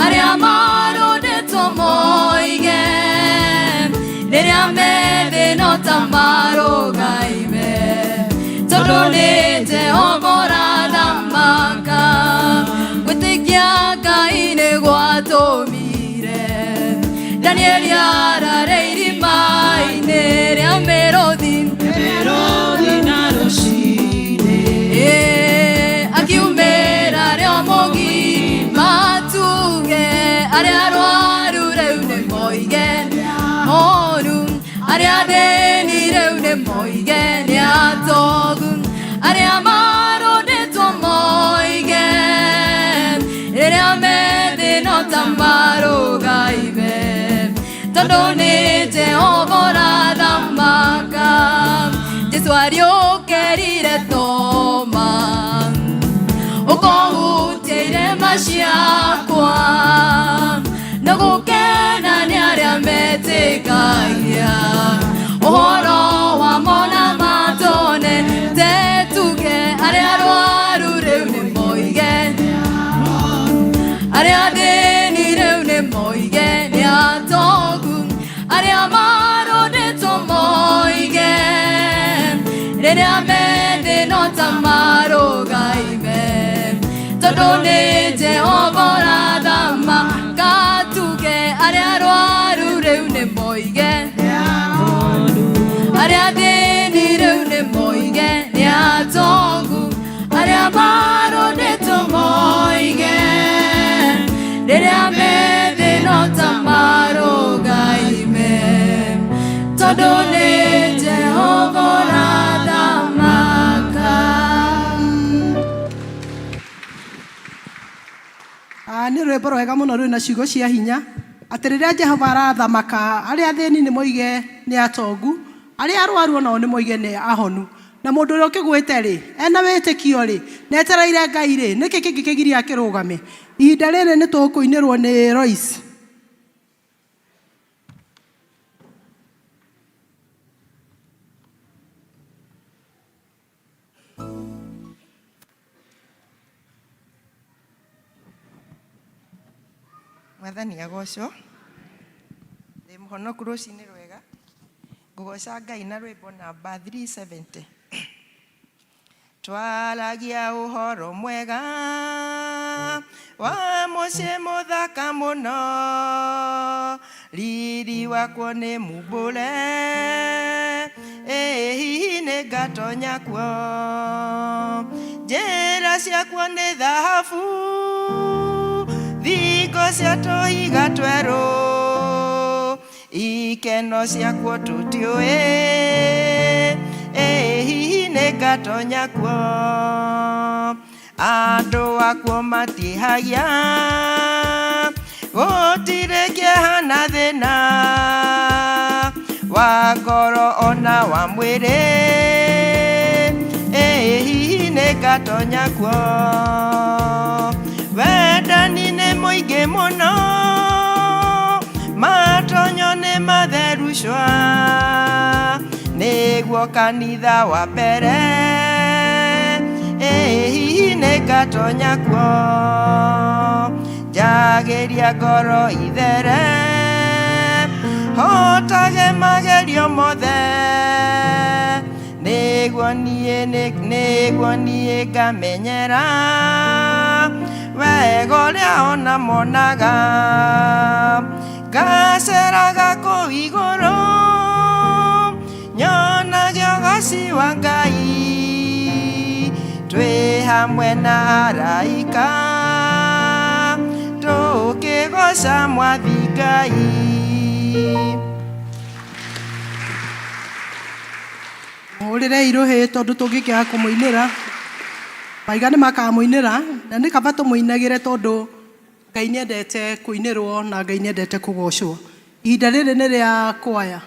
arĩa marũndĩtwo moige, rĩrĩa methĩ no ta marũgaime, tondũ nĩ Jehova ũrathamaka. Gwĩtĩkia Ngai nĩ gwatũmire Danieli arare irima-inĩ rĩa mĩrũthi.
Mĩrũthi na rũcinĩ.
Ĩ, akiumĩra rĩo mũgima. Tuge arĩa arwaru rĩu nĩ moige moru, arĩa athĩni rĩu nĩ moige nĩ atogu, arĩa marũndĩtwo moige, rĩrĩa methĩ no ta marũgaime, tondũ nĩ Jehova ũrathamaka. Jesu ariũkĩrire Toma, ũkũhutia irema ciakwa, na gũkena nĩ arĩa metĩkagia ũhoro wa mona matone tetuge arĩa arwaru rĩu nĩ moige, arĩa athĩni rĩu nĩ moige nĩ atogu, arĩa marũndĩtwo moige, rĩrĩa methĩ no ta marũgaime, tondũ nĩ Jehova ũrathamaka. Tuge arĩa arwaru rĩu nĩ moige, arĩa athĩni rĩu nĩ moige nĩ atongu, arĩa marũndĩtwo moige, rĩrĩa methĩ no ta marũgaime, tondũ nĩ Jehova ũrathamaka.
Nĩ rwĩmbo rwega mũno rwĩna ciugo cia hinya atĩ rĩrĩa Jehova arathamaka, arĩa athĩni nĩ moige nĩ atongu, arĩa arwaru onao nĩ moige nĩ ahonu, na mũndũ ũrĩa ũkĩgwĩte rĩ ena wĩtĩkio rĩ na etereire Ngai rĩ, nĩkĩ kĩngĩ kĩgiria akĩrũgame? Ihinda rĩrĩ nĩ tũkũinĩrwo nĩ Royce.
Mwathani agocwo. Ndĩ mũhonoku rũcinĩ rwega. Ngũgoca Ngai na rwĩmbo namba 370. Twaragia ũhoro mwega wa mũciĩ mũthaka mũno. Riri wakwo nĩ mumbũre, ĩ hihi nĩ ngatonya kuo. Njĩra ciakuo nĩ thahabu, thingo cia tũhiga twerũ, ikeno ciakuo tũtiũĩ, ĩ hihi nĩ ngatonya kuo. Andũ akuo matihagia, gũtirĩ kĩeha na thĩna wa ngoro ona wa mwĩrĩ, ĩ hihi nĩ ngatonya kuo. Wendani nĩ mũingĩ mũno, matonyo nĩ matheru cwa, nĩguo kanitha wa mbere, ĩ hihi nĩ ngatonya kuo. Njagĩria ngoro ithere, hotage magerio mothe, nĩguo niĩ ngamenyera wega ũrĩa ona monaga. Ngaceraga kũu igũrũ, nyonage ũgoci wa Ngai, twĩ hamwe na araika, tũkĩgoca Mwathi Ngai.
Mũhũrĩre irũhĩ tondũ tũngĩkĩaga kũmũinĩra maiga nĩ makamũinĩra, na nĩ kaba tũmũinagĩre tondũ Ngai nĩendete kũinĩrwo na Ngai nĩendete kũgocwo. Ihinda rĩrĩ nĩ rĩa kwaya.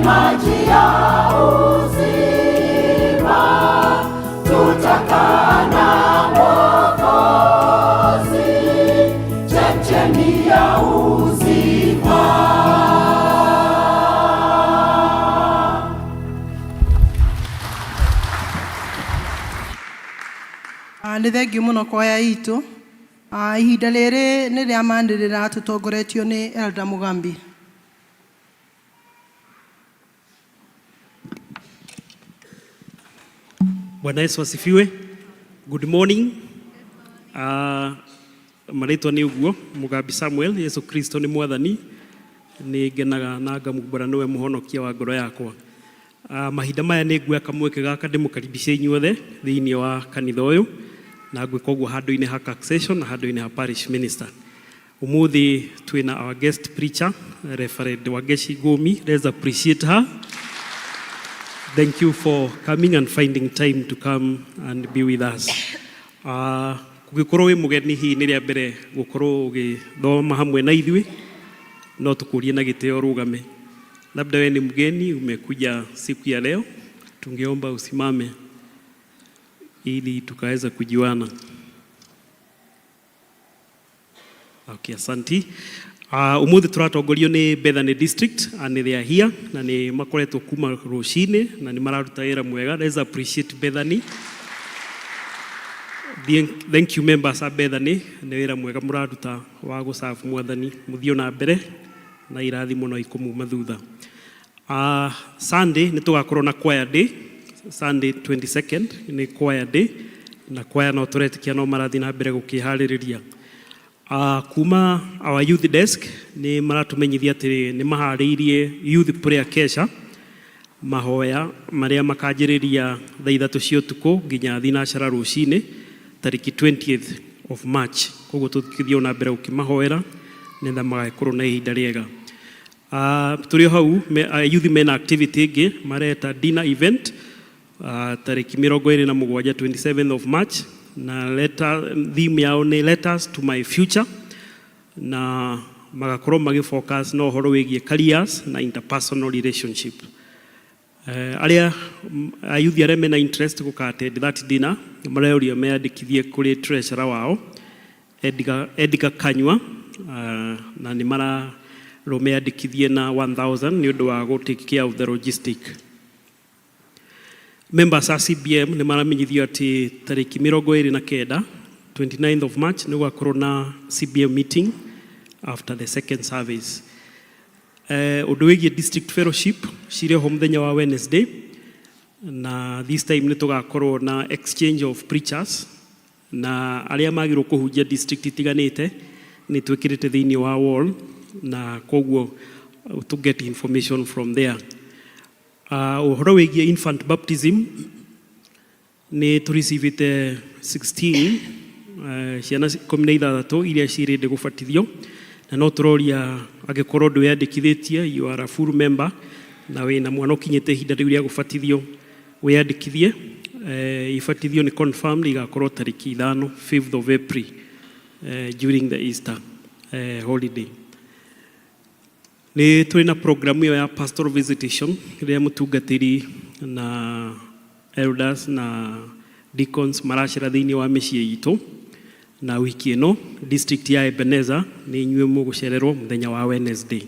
Maji ya uzima, tutakaa na Mwokozi.
Ah, nĩ thengiũ mũno kwaya itũ. Ah, ihinda rĩrĩ nĩ rĩa manĩrĩra tũtongoretio nĩ Elder Mugambi.
Bwana Yesu asifiwe. Good morning. Marĩtwa nĩ ũguo Mugambi Samuel, Yesu Kristo nĩ mwathani, nĩ ngenaga na ngamumbũra nĩwe mũhonokia wa ngoro yakwa. Mahinda maya nĩ nguoya kamweke gaka ndĩmũkaribishe inyuothe thĩinĩ wa kanitha ũyũ na ngwĩka ũguo handũ-inĩ ha Taxation na handũ-inĩ ha parish minister. Ũmũthĩ twĩna our guest preacher, Reverend Wangechi Ngũmi. Let's appreciate her. Thank you for coming and finding time to come and be with us. Kũngĩkorwo wĩ mũgeni hihi nĩ rĩa mbere gũkorwo ũgĩthoma hamwe na ithuĩ, no tũkũrie na gĩtĩo ũrũgame. Labda wewe ni mgeni umekuja siku ya leo, tungeomba usimame ili tukaweza kujuana. Okay, asanti. Umuthi tũratongorio nĩ Bethany District and they are here na nĩ makoretwo kuma rũcinĩ na nĩ mararuta wĩra mwega. Let's appreciate Bethany. Thank you, members a Bethany, nĩ wĩra mwega mũraruta wa gũcabu mwathani, mũthiĩ na mbere na irathimo no ikũmuma thutha. Sunday nĩ tũgakorwo na choir day. Sunday 22nd nĩ choir day na choir no tũretĩkia no marathiĩ na mbere gũkĩharĩrĩria. Kuma our youth desk nĩ maratũmenyithia atĩ nĩ maharĩirie youth prayer kesha, mahoya marĩa makanjĩrĩria thaa 3 cia ũtukũ nginya thinacara rũcinĩ tarĩki 20th of March. Koguo tũgĩthiĩ na mbere gũkĩmahoera nĩgetha magagĩkorwo na ihinda rĩega. Tũrĩ o hau youth mena activity ĩngĩ mareta dinner event tarĩki 27, 27th of March, na letter, theme yao nĩ "Letters to my Future", na magakorwo magĩfocus na ũhoro wĩgiĩ careers na interpersonal relationship. Arĩa ayuthi arĩa mena interest gũka attend that dinner mareũrio meyandĩkithie kũrĩ treasurer wao Edgar Kanyua, na nĩ mararwo meyandĩkithie na 1000 nĩ ũndũ wa gũ take care of the logistic. Members a CBM nĩ maramenyithio atĩ tarĩki 29, 29th of March, nĩ gũgakorwo na CBM meeting after the second service. Ũndũ wĩgiĩ district fellowship cirĩ ho mũthenya wa Wednesday, na this time nĩ tũgakorwo na exchange of preachers na arĩa magĩrwo kũhunjia district itiganĩte nĩ twĩkĩrĩte thĩinĩ wa wall, na koguo to get information from there. Ũhoro wĩgiĩ infant baptism nĩ tũricivĩte 16, ciana 16 iria cirĩndĩ gũbatithio, na no tũroria angĩkorwo ndwĩyandĩkithĩtie, you are a full member na wĩna mwana ũkinyĩte ihinda rĩu rĩa gũbatithio, wĩyandĩkithie. Ibatithio nĩ confirmed igakorwo tarĩki 5, 5th of April, during the Easter holiday. Nĩ tũrĩ na program ĩyo ya pastoral visitation rĩrĩa mũtungatĩri na elders na deacons maracera thĩinĩ wa mĩciĩ itũ, na wiki ĩno district ya Ebenezer nĩ inyuĩ mũgũcererwo mũthenya wa Wednesday.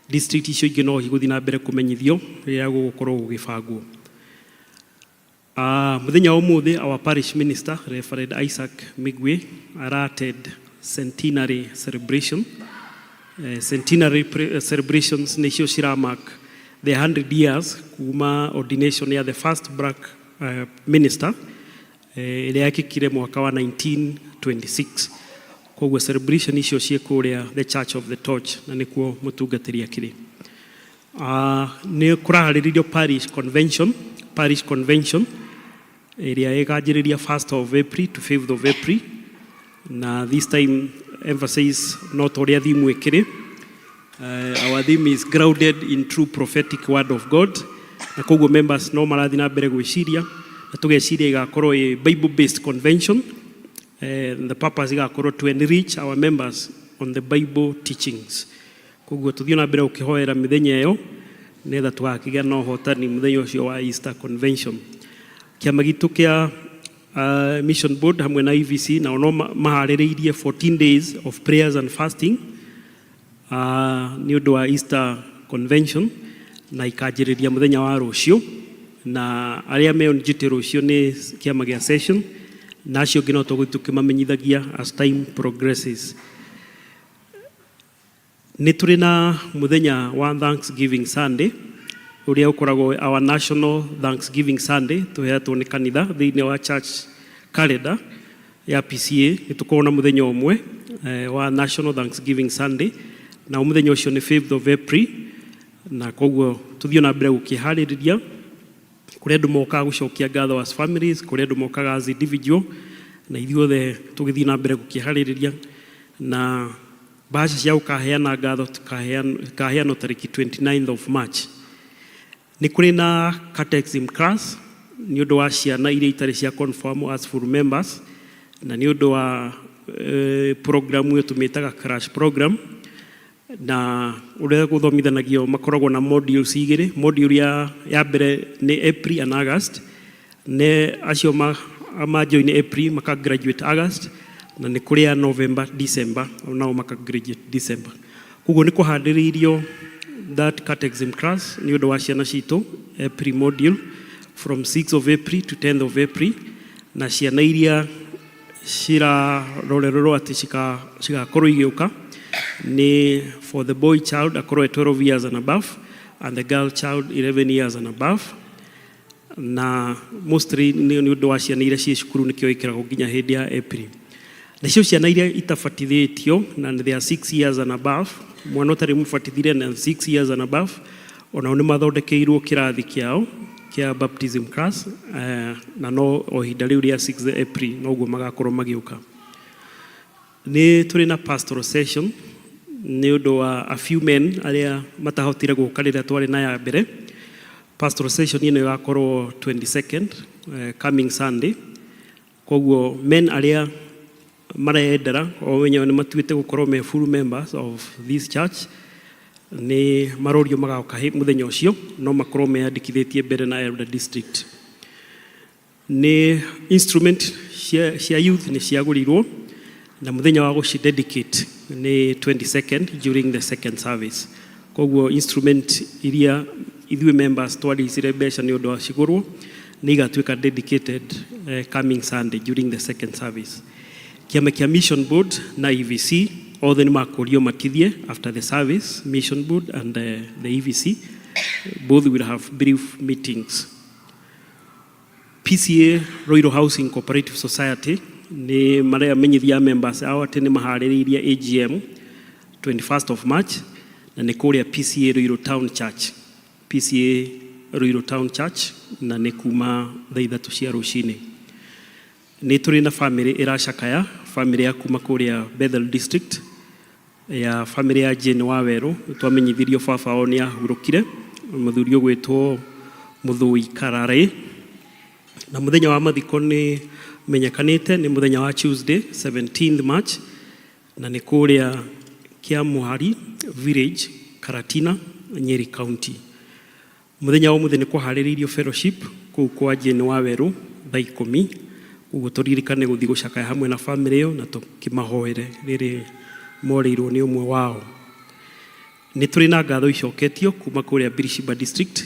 District icio ingĩ no igũthiĩ na mbere kũmenyithio rĩrĩa gũgũkorwo gũgĩbangwo. Mũthenya wa ũmũthĩ our parish minister, Reverend Isaac Migwi, ara attend centenary celebration. Centenary celebrations nĩcio ciramark the 100 years kuma ordination ya the first black minister ĩrĩa yekĩkire mwaka wa 1926. Koguo celebration icio ciĩ kũrĩa the Church of the Torch na nĩkuo mũtungatĩri akĩrĩ. Nĩ kũraharĩrĩrio parish convention ĩrĩa ĩkanjĩrĩria 1st of April to 5th of April, na this time emphasis no ta ũrĩa theme ĩkĩrĩ. Our theme is "Grounded in True Prophetic Word of God", na koguo members no marathiĩ na mbere gwĩciria na tũgeciria igakorwo ĩ Bible based convention. The purpose igakorwo to enrich our members on the Bible teachings. Koguo tũthiĩ na mbere gũkĩhoera mĩthenya ĩyo nĩgetha tũgakĩgĩa na ũhotani mũthenya ũcio wa Easter convention. Kĩama gitũ kĩa mission board hamwe na EVC nao no maharĩrĩirie 14 days of prayers and fasting nĩ ũndũ wa Easter convention, na ikanjĩrĩria mũthenya wa rũciũ, na arĩa me on duty rũciũ nĩ kĩama gĩa session. Na acio angĩ no tũgũthiĩ tũkĩmamenyithagia as time progresses. Nĩ tũrĩ na mũthenya wa Thanksgiving Sunday ũrĩa ũkoragwo our national Thanksgiving Sunday, tũheatwo nĩ kanitha thĩinĩ wa church calendar ya PCA. Nĩ tũkoragwo na mũthenya ũmwe wa National Thanksgiving Sunday, na mũthenya ũcio nĩ 5th of April, na koguo tũthiĩ na mbere gũkĩharĩrĩria kũrĩa andũ mokaga gũcokia ngatho as families, kũrĩa andũ mokaga as individual, na ithuothe tũgĩthiĩ na mbere gũkĩharĩrĩria. Na mbaca cia gũkaheana ngatho ikaheanwo tarĩki 29th of March. Nĩ kũrĩ na catechism class nĩ ũndũ wa ciana iria itarĩ cia confirm as full members, na nĩ ũndũ wa program ĩyo tũmĩtaga crash program, na ũrĩa gũthomithanagio makoragwo na modules igĩrĩ. Module ya mbere nĩ April and August, nĩ acio ma join April maka graduate August, na nĩ kũrĩ ya November December, nao maka graduate December. Koguo nĩ kũhandĩrĩirio that catechism class nĩ ũndũ wa ciana citũ, April module from 6 of April to 10th of April, na ciana iria cirarorererwo atĩ cigakorwo igĩũka nĩ for the boy child akorwo e 12 years and above and the girl child 11 years and above. Na mostly nĩ ũndũ wa ciana iria ciĩ cukuru, nĩkĩo ĩkĩragwo nginya hĩndĩ ya April. Nacio ciana iria itabatithĩtio na they are 6 years and above, mwana ũtarĩ mũbatithire na 6 years and above, onao nĩ mathondekeirwo kĩrathi kĩao kĩa baptism class, na no o ihinda rĩu rĩa 6 April noguo magakorwo magĩũka. Nĩ tũrĩ na pastoral session nĩ ũndũ wa a few men arĩa matahotire gũka rĩrĩa twarĩ na ya mbere. Pastoral session ĩno ĩgakorwo 22nd, coming Sunday. Koguo men arĩa marendera o wenyewe nĩ matuĩte gũkorwo me full members of this church nĩ marorio magoka mũthenya ũcio, no makorwo meyandĩkithĩtie mbere na elder district. Nĩ instrument cia youth nĩ ciagũrirwo, na mũthenya wa gũci dedicate nĩ 22nd during the second service. Koguo instrument iria ithuĩ members twaricire mbeca nĩ ũndũ wa cigũrwo nĩ igatuĩka dedicated coming Sunday during the second service. Kĩama kĩa mission board na EVC othe nĩ makũrio matithie after the service. Mission board and the EVC both will have brief meetings. PCA Ruiru Housing Cooperative Society nĩ maramenyithia members ao atĩ nĩ maharĩrĩirie AGM 21st of March, na nĩ kũrĩa PCA Ruiru Town Church, PCA Ruiru Town Church, na nĩ kuma thaa 3 cia rũcinĩ. Nĩ tũrĩ na family ĩracakaya, family ya kuma kũrĩa Bethel District, ya family ya Jane Wawerũ. Twamenyithirio baba wao nĩ ahurũkire, mũthuri ũgwĩtwo Mũthũi Kararĩ, na mũthenya wa mathiko nĩ menyekanĩte nĩ mũthenya wa Tuesday 17th March, na nĩ kũrĩa Kĩamũhari Village, Karatina, Nyeri County. Mũthenya wa ũmũthĩ nĩ kũharĩrĩirio fellowship kũu kwa Jane Wawerũ thaa 10. Ũguo tũririkane gũthiĩ gũcakaya hamwe na family ĩyo na tũkĩmahoere rĩrĩ morĩirwo nĩ ũmwe wao. Nĩ tũrĩ na ngatho icoketio kuma kũrĩa Birishiba District,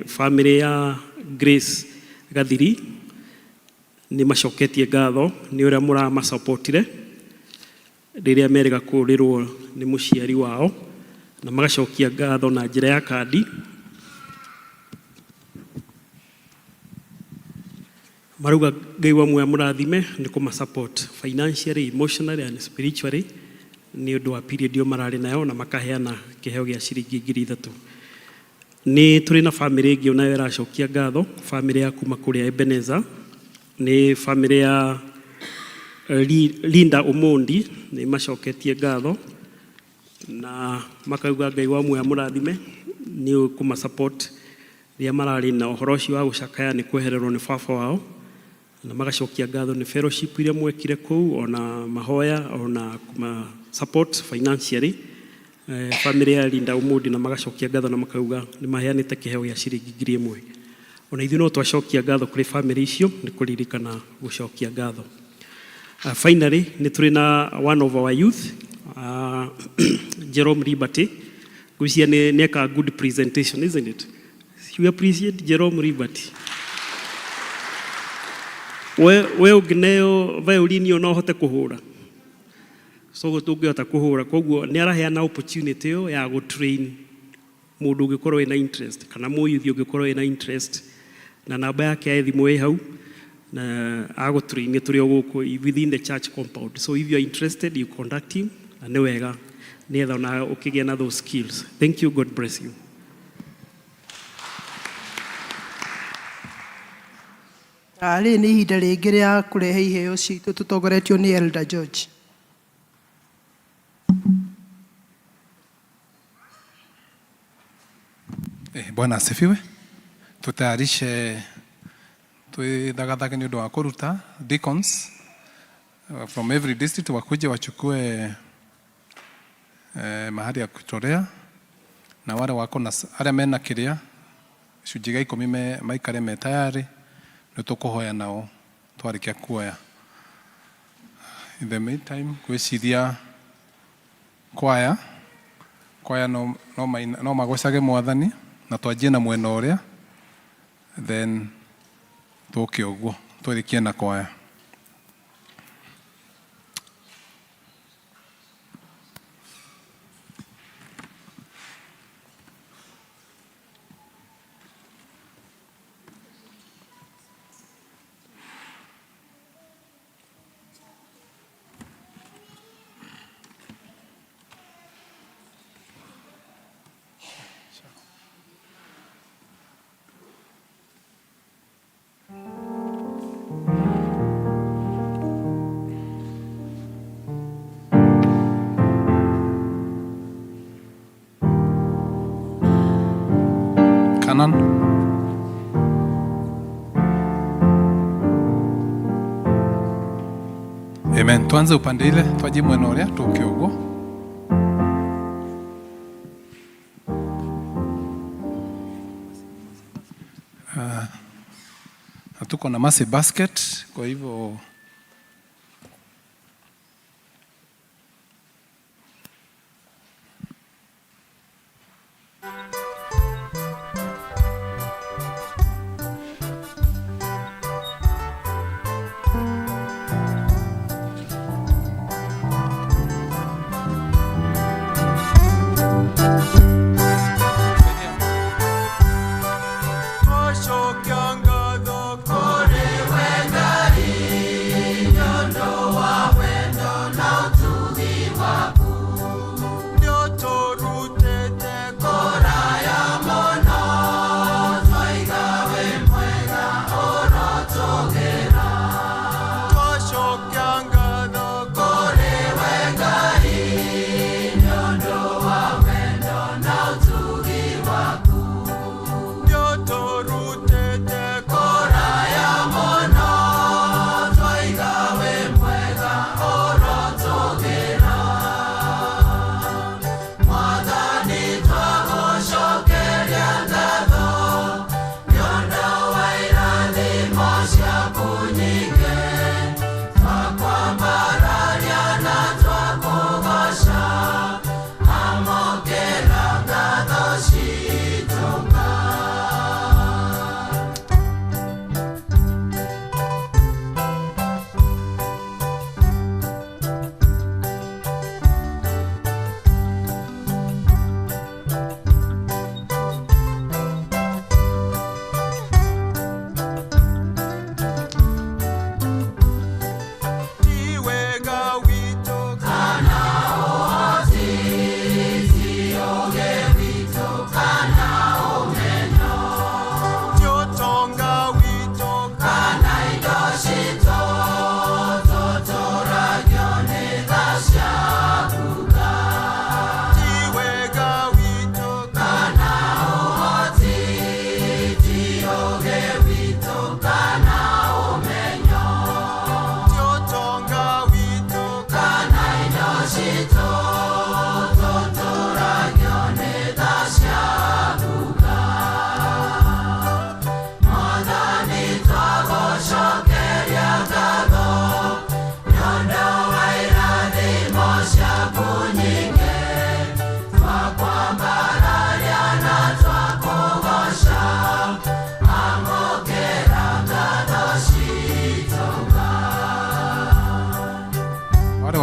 family ya Grace Gathiri nĩ macoketie ngatho nĩ ũrĩa mũramasupportire rĩrĩa merĩga kũrĩrwo nĩ mũciari wao, na magacokia ngatho na njĩra ya kandi. Marauga Ngai wa muoya mũrathime nĩ kũma support financially, emotionally and spiritually nĩ ũndũ wa period ĩyo mararĩ nayo, na makaheana kĩheo gĩa ciringi 3,000. Nĩ tũrĩ na family ĩngĩ onayo ĩracokia ngatho, family ya kuma kũrĩa Ebenezer, nĩ family ya Linda Omondi. Nĩ macoketie ngatho na makauga Ngai wa muoya mũrathime nĩ kũma support rĩrĩa mararĩ na ũhoro ũcio wa gũcakaya nĩ kwehererwo nĩ baba wao, na magacokia ngatho nĩ fellowship iria mwekire kũu, ona mahoya, ona kũma support financially, family ya Linda Omondi, na magacokia ngatho na makauga nĩ maheanĩte kĩheo gĩa ciringi 1,000. Ona ithuĩ no twacokia ngatho kũrĩ family icio nĩ kũririkana gũcokia ngatho. Finally nĩ tũrĩ na one of our youth, Jerome Liberty. Ngwĩciria nĩ eka good presentation, isn't it? You appreciate Jerome Liberty. We ũngĩneo violin ĩyo no ũhote kũhũra? So tũngĩhota kũhũra, koguo nĩ araheana opportunity ĩyo ya gũtrain mũndũ ũngĩkorwo wĩna interest kana mũyuthi ũngĩkorwo wĩna interest, na namba yake ya thimũ ĩ hau na agũtrain tũrĩ o gũkũ within the church compound. So if you are interested, you contact him, na nĩ wega nĩgetha ona ũkĩgĩa na those skills. Thank you, God bless you.
Rĩrĩ nĩ ihinda rĩngĩ rĩa kũrehe iheo citũ tũtongoretio nĩ Elder George.
Bwana asifiwe. Tutayarishe twithagathage nĩ ũndũ wa kũruta deacons from every district wakuje wachukue mahali ya kutolea, na wale wako na arĩa mena kĩrĩa gĩcunjĩ gĩa 10 me, maikare me tayari nĩ tũkũhoya nao twarĩkia kuoya. In the meantime, gwĩciria kwaya no magocage Mwathani na twanjie na mwena ũrĩa, then tũke ũguo tũrĩkie na kwaya. Kanan. Amen. Tuanze upande ile, twaje mwena ũrĩa tũke ũguo. Na tuko na mercy basket, kwa hivyo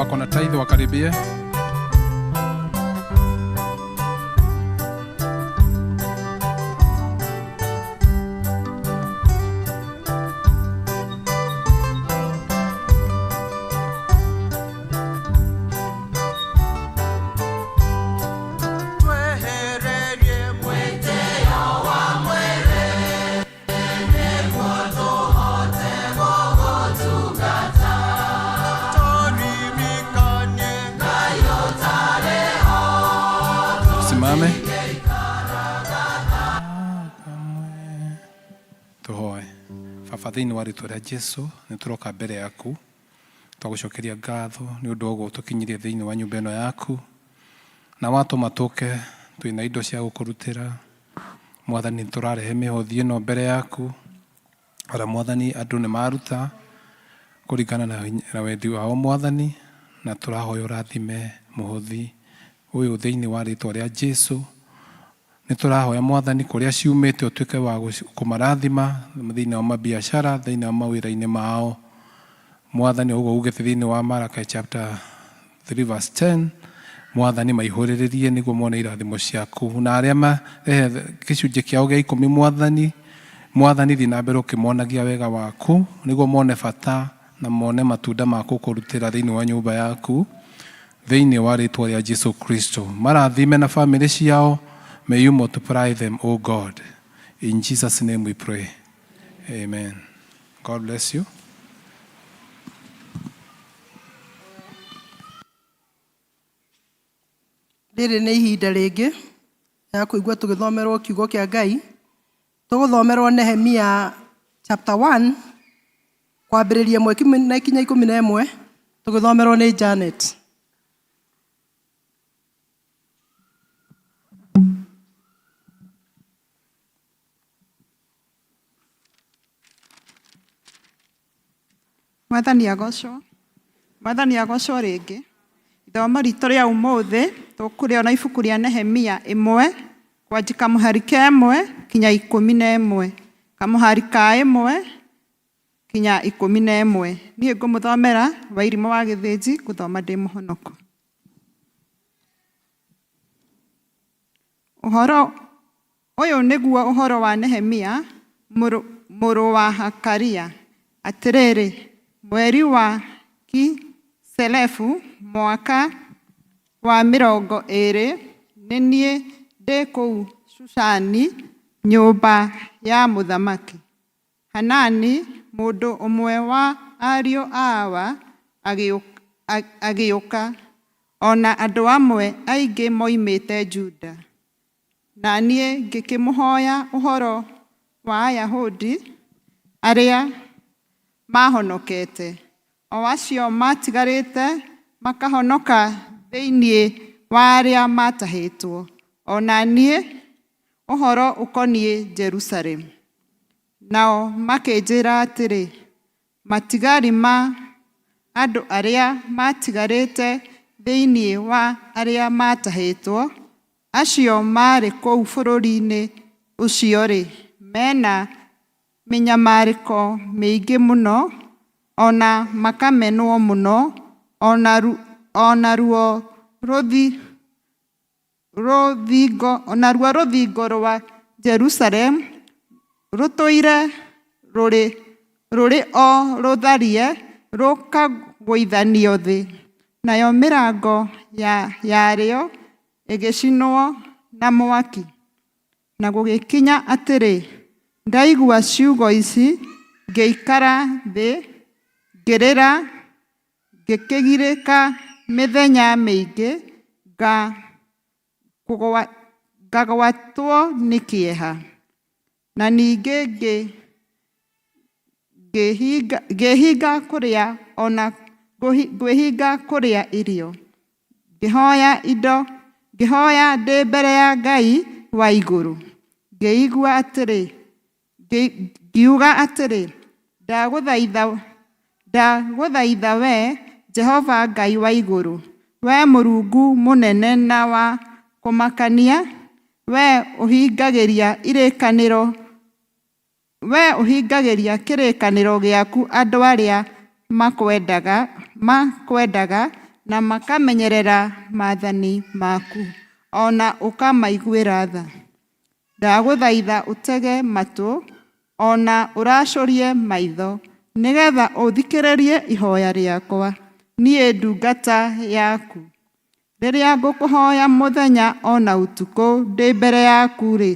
wako na tithe wakaribie.
Twehererie mwĩtĩo wa mwĩrĩ nĩguo tũhote gũgũtungata. Tũririkanie Ngai ũtarĩ ho.
Simame. Tuhoe. Baba thĩinĩ wa rĩtwa rĩa Jesu nĩ tũroka mbere yaku twagũcokeria ngatho nĩ ũndũ wa ũguo tũkinyirie thĩinĩ wa nyũmba ĩno yaku na watũma tũke twĩna indo cia gũkũrutĩra. Mwathani nĩ tũrarehe mĩhothi ĩno mbere yaku ona Mwathani andũ nĩ maruta kũringana na wendi wao Mwathani, na tũrahoya ũrathime mũhothi ũyũ thĩinĩ wa rĩtwa rĩa Jesu. Nĩ tũrahoya Mwathani kũrĩa ciumĩte ũtuĩke wa kũmarathima thĩinĩ wa mabiacara, thĩinĩ wa mawĩra-inĩ mao. Mwathani ũguo ugĩte thĩinĩ wa Malachi chapter 3 verse 10, Mwathani maihũrĩrĩrie nĩguo mone irathimo ciaku, na arĩa marehe gĩcunjĩ kĩao gĩa ikũmi Mwathani, Mwathani thiĩ na mbere ũkĩmonagia wega waku nĩguo mone bata na mone matunda ma gũkũrutĩra thĩinĩ wa nyũmba yaku thĩinĩ wa rĩtwa rĩa Jesu Kristo. Marathime na famĩlĩ ciao. May you multiply them, O God. In Jesus' name we pray. Amen. God bless you.
Rĩrĩ nĩ ihinda rĩngĩ rĩa kũigua tũgĩthomerwo kiugo kĩa Ngai. Tũgũthomerwo Nehemia chapter 1 kwambĩrĩria ĩmwe na ikinya 11 tũgĩthomerwo nĩ Janet.
Mwathani agocwo. Mwathani agocwo rĩngĩ. Ithomo ritũ rĩa ũmũthĩ tũkũrĩona ibuku rĩa Nehemia 1 kwanjia kamũhari ka 1 kinya 11. Kamũhari ka 1 kinya 11. Niĩ ngũmũthomera Wairimũ wa Gĩthĩnji ngũthoma ndĩ mũhonoku. Ũhoro ũyũ nĩguo ũhoro wa Nehemia mũrũ wa Hakaria. Atĩrĩrĩ, mweri wa Kiselefu mwaka wa 20 nĩ niĩ ndĩ kũu Shushani nyũmba ya mũthamaki. Hanani mũndũ ũmwe wa ariũ a Awa agĩũka, o na andũ amwe aingĩ moimĩte Juda. Na niĩ ngĩkĩmũhoya ũhoro wa Ayahudi arĩa maahonokete, o acio maatigarĩte makahonoka thĩinĩ wa arĩa maatahĩtwo, o na niĩ ũhoro ũkoniĩ Jerusalemu. Nao makĩnjĩra atĩrĩ, matigari ma andũ arĩa maatigarĩte thĩinĩ wa arĩa maatahĩtwo, acio marĩ kũu bũrũri-inĩ ũcio-rĩ, mena mĩnyamarĩko mĩingĩ mũno, o na makamenwo mũno, o naruo rũthingo rwa Jerusalemu rũtũire rũrĩ o rũtharie rũkagũithanio thĩ, nayo mĩrango yarĩo ĩgĩcinwo na mwaki. Na gũgĩkinya atĩrĩ, ndaigua ciugo ici, ngĩikara thĩ, ngĩrĩra, ngĩkĩgirĩka mĩthenya mĩingĩ, ngagwatwo nĩ kĩeha. Na ningĩ ngĩhinga kũrĩa ona ngwĩhinga kũrĩa irio, ngĩhoya indo, ngĩhoya ndĩ mbere ya Ngai wa igũrũ. Ngĩigua atĩrĩ, ngiuga atĩrĩ, ndagũthaitha we Jehova Ngai wa igũrũ, we Mũrungu mũnene na wa kũmakania, we ũhingagĩria irĩkanĩro, we ũhingagĩria kĩrĩkanĩro gĩaku andũ arĩa makwendaga na makamenyerera maathani maku, o na ũkamaiguĩra tha. Ndagũthaitha ũtege matũ, o na ũracũrie maitho, nĩgetha ũthikĩrĩrie ihoya rĩakwa, niĩ ndungata yaku. Rĩrĩa ngũkũhoya mũthenya o na ũtukũ ndĩ mbere yaku-rĩ,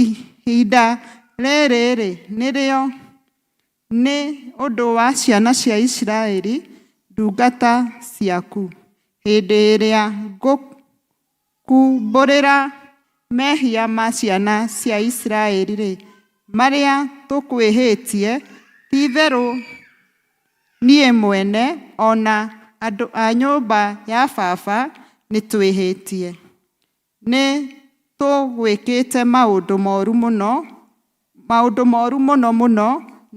ihinda rĩrĩ-rĩ, nĩrĩo nĩ ũndũ wa ciana cia Isiraeli ndungata ciaku, hĩndĩ ĩrĩa ngũkumbũrĩra mehia ma ciana cia Isiraeli-rĩ, marĩa tũkwĩhĩtie, ti-itherũ niĩ mwene o na andũ a nyũmba ya baba nĩtwĩhĩtie. Nĩ tũgwĩkĩte maũndũ moru mũno, maũndũ moru mũno mũno,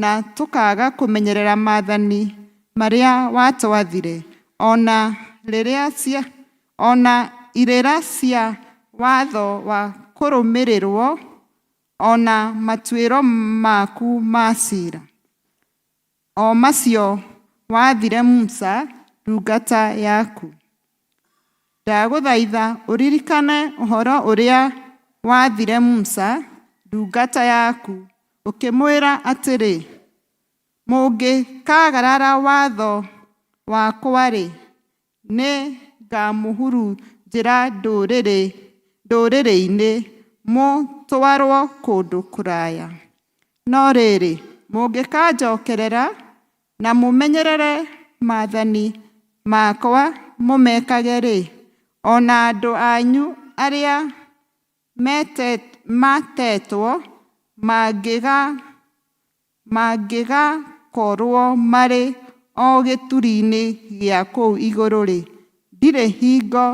na tũkaaga kũmenyerera maathani marĩa watwathire, ona rĩrĩa cia, ona irĩra cia watho wa kũrũmĩrĩrwo, ona matuĩro maku ma ciira, o macio wathire Musa ndungata yaku. Ndagũthaitha ũririkane ũhoro ũrĩa wathire Musa ndungata yaku, ũkĩmwĩra atĩrĩ, mũngĩkagarara watho wakwa-rĩ, nĩ ngamũhurunjĩra ndũrĩrĩ-inĩ mũtwarwo kũndũ kũraya. No rĩrĩ, mũngĩkanjokerera na mũmenyerere maathani makwa mũmekage-rĩ, o na andũ anyu arĩa matetwo mangĩgakorwo marĩ o gĩturi-inĩ gĩa kũu igũrũ-rĩ, ndirĩ hingo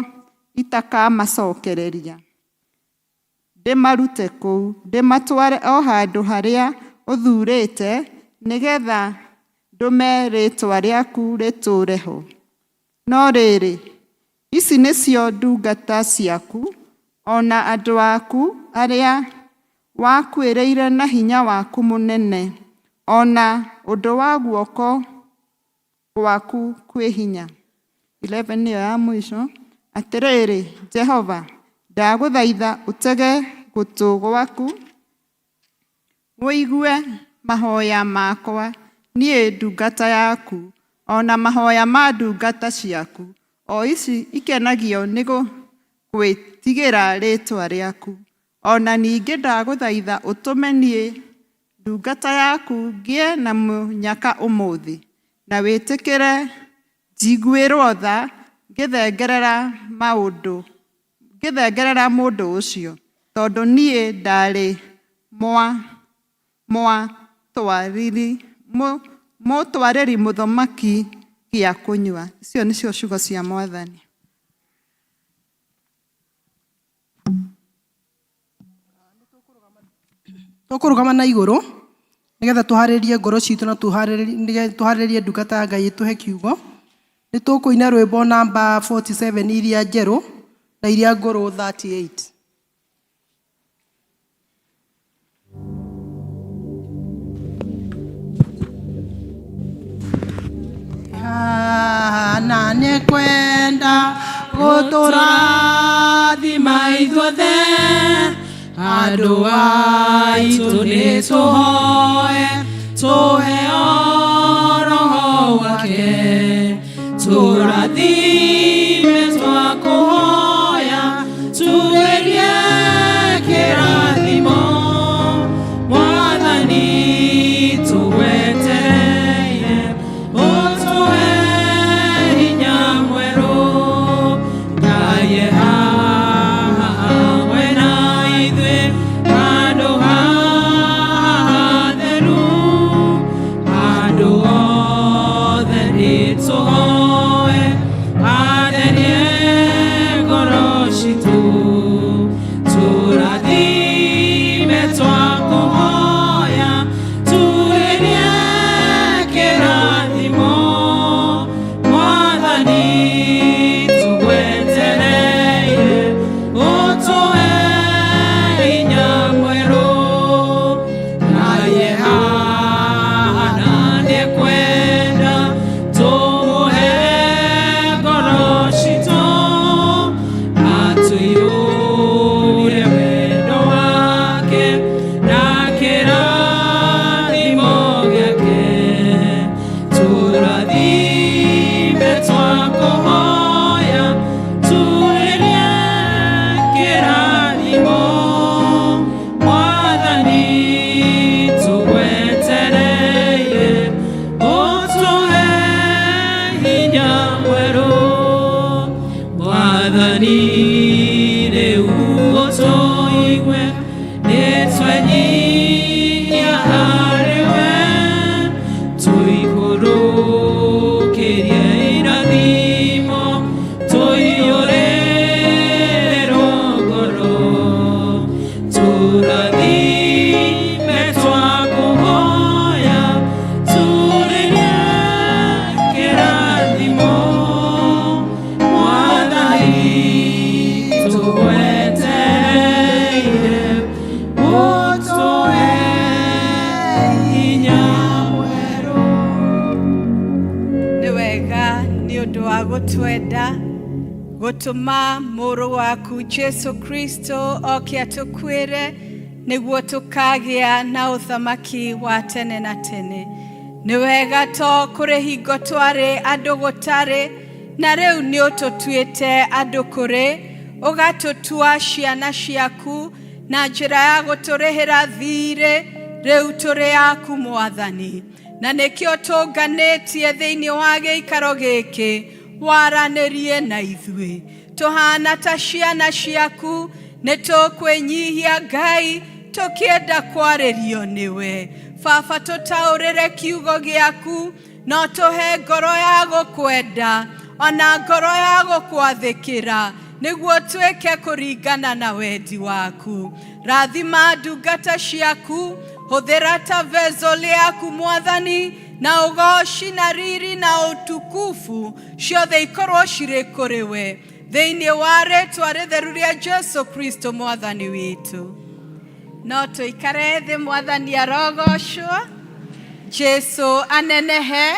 itakamacokereria ndĩmarute kũu, ndĩmatware o handũ harĩa ũthuurĩte, nĩgetha ndũme rĩĩtwa rĩaku rĩtũũre ho. No rĩrĩ, ici nĩcio ndungata ciaku, o na andũ aku arĩa wakuĩrĩire na hinya waku mũnene, o na ũndũ wa guoko gwaku kwĩ hinya. 11 nĩyo ya mũico. Atĩrĩrĩ, Jehova, ndagũthaitha ũtege gũtũ gwaku, ũigue mahoya makwa, niĩ ndungata yaku, o na mahoya ma ndungata ciaku, o ici ikenagio nĩ gwĩtigĩra rĩĩtwa rĩaku. O na ningĩ ndagũthaitha ũtũme niĩ ndungata yaku ngĩe na mũnyaka ũmũthĩ, na wĩtĩkĩre njiguĩrwo tha ngĩthengerera mũndũ ũcio, tondũ niĩ ndarĩ mũtwarĩri mũthamaki gĩa kũnyua. Icio nĩcio ciugo cia Mwathani.
Tũkũrũgama na igũrũ nĩgetha tũharĩrie ngoro citũ na tũharĩrie ndungata ya Ngai ĩtũhe kiugo. Nĩ tũkũina rwĩmbo namba 47 iria njerũ na iria ngũrũ 38. Na nĩ kwenda gũtũrathima ithuothe, andũ aitũ nĩ tũhoe, tũheo Roho wake, tũrathime twakũhoya, tugerie kĩrathimo, Mwathani tũgwetereire, ũtũhe hinya mwerũ, Ngai e haha hamwe na ithuĩ, handũ haha hatheru, handũ hothe nĩ tũhoe,
Hinya mwerũ.
Nĩ wega nĩ ũndũ wa gũtwenda gũtũma mũrũ waku Jesu Kristo oke atũkuĩre nĩguo tũkagĩa na ũthamaki wa tene na tene. Nĩ wega to kũrĩ hingo twarĩ andũ gũtarĩ na rĩu nĩ ũtũtuĩte andũ kũrĩ, ũgatũtua ciana ciaku na njĩra ya gũtũrĩhĩra thiirĩ, rĩu tũrĩ aku Mwathani. Na nĩkĩo tũnganĩtie thĩinĩ wa gĩikaro gĩkĩ waranĩrie na ithuĩ. Tũhana ta ciana ciaku, nĩ tũkwĩnyihia Ngai tũkĩenda kwarĩrio nĩwe. Baba, tũtaũrĩre kiugo gĩaku, no tũhe ngoro ya gũkwenda ona ngoro ya gũkwathĩkĩra, nĩguo twĩke kũringana na wendi waku. Rathima ndungata ciaku, hũthĩra ta vessel yaku Mwathani, na ũgoci na riri na ũtukufu ciothe ikorwo cirĩ kũrĩ we, thĩinĩ wa rĩtwa rĩtheru rĩa Jesu Kristo Mwathani witũ. No tũikare thĩ, Mwathani arogocwo, Jesu anenehe.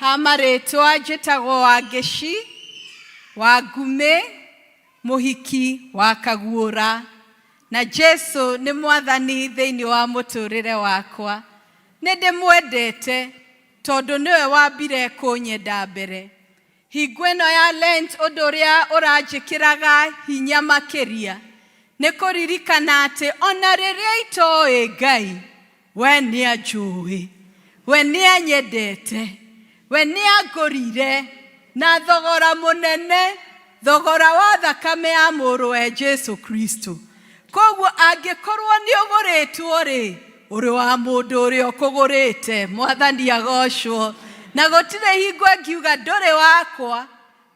Ha marĩtwa njĩtagwo Wangeci wa Ngumĩ, mũhiki wa Kaguũra, na Jesu nĩ Mwathani thĩinĩ wa mũtũrĩre wakwa. Nĩ ndĩmwendete tondũ nĩwe wambire kũnyenda mbere. Hingo ĩno ya Lent, ũndũ ũrĩa ũranjĩkĩraga hinya makĩria nĩ kũririkana atĩ ona rĩrĩa itoĩ Ngai, we nĩ anjũĩ, we nĩ anyendete, we nĩ angũrire na thogora mũnene, thogora wa thakame ya mũrũwe Jesu Kristo. Koguo angĩkorwo nĩ ũgũrĩtwo rĩ, ũrĩ wa mũndũ ũrĩa ũkũgũrĩte. Mwathani agocwo. Na gũtirĩ hingo angiuga ndũrĩ wakwa,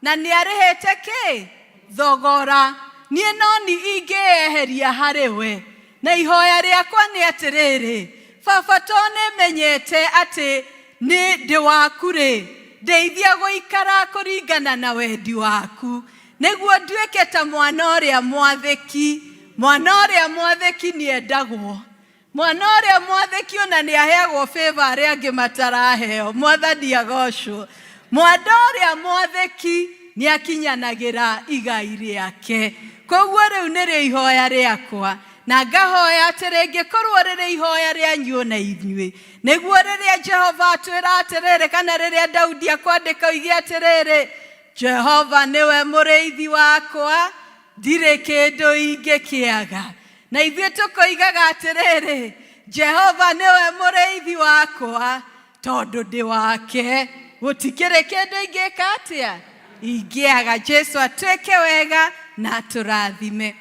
na nĩ arĩhĩte kĩ thogora. Niĩ no ni ingĩyeheria harĩ we. Na ihoya rĩakwa nĩ atĩrĩrĩ, Baba, to nĩ menyete atĩ nĩ ndĩ waku rĩ, ndeithia gũikara kũringana na wendi waku, nĩguo nduĩke ta mwana ũrĩa mwathĩki. Mwana ũrĩa mwathĩki nĩ endagwo. Mwana ũrĩa mwathĩki ona nĩ aheagwo favor arĩa angĩ mataraheo. Mwathani agocwo. Mwana ũrĩa mwathĩki nĩ akinyanagĩra igai rĩake. Koguo rĩu nĩrĩo ihoya rĩakwa, na ngahoya atĩ rĩngĩkorwo rĩrĩ ihoya rĩanyu ona inyuĩ, nĩguo rĩrĩa Jehova atwĩra atĩrĩrĩ, kana rĩrĩa Daudi akwandĩka oige atĩrĩrĩ, Jehova nĩwe mũrĩithi wakwa, ndirĩ kĩndũ ingĩkĩaga. Na ithuĩ tũkoigaga atĩrĩrĩ, Jehova nĩwe mũrĩithi wakwa, tondũ ndĩ wake, gũtikĩrĩ kĩndũ ingĩka atĩa ingĩaga. Jesu atuĩke wega na atũrathime.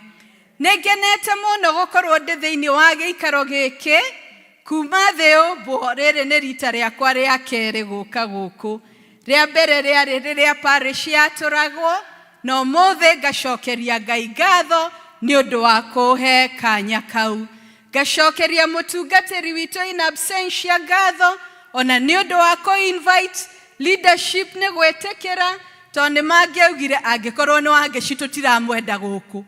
Nĩ ngenete mũno gũkorwo ndĩ thĩinĩ wa gĩikaro gĩkĩ kuma thĩ ũmbwo. Rĩrĩ nĩ rita rĩakwa rĩa kerĩ gũka gũkũ. Rĩa mbere rĩarĩ rĩrĩa parish yatũragwo, na ũmũthĩ ngacokeria Ngai ngatho nĩ ũndũ wa kũhe kanya kau. Ngacokeria mũtungatĩri witũ in absentia ngatho ona nĩ ũndũ wa kũ-invite leadership nĩ gwĩtĩkĩra, tondũ nĩ mangĩaugire angĩkorwo nĩ Wangeci tũtiramwenda gũkũ,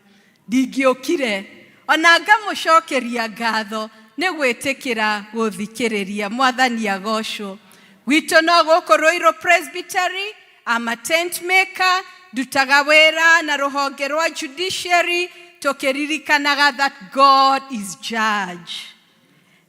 ndingĩũkire. Ona ngamũcokeria ngatho nĩ gwĩtĩkĩra gũthikĩrĩria. Mwathani agocwo. Gwitũ no gũkũ Ruiru Presbytery. I'm a tent maker, ndutaga wĩra na rũhonge rwa judiciary, tũkĩririkanaga that God is judge.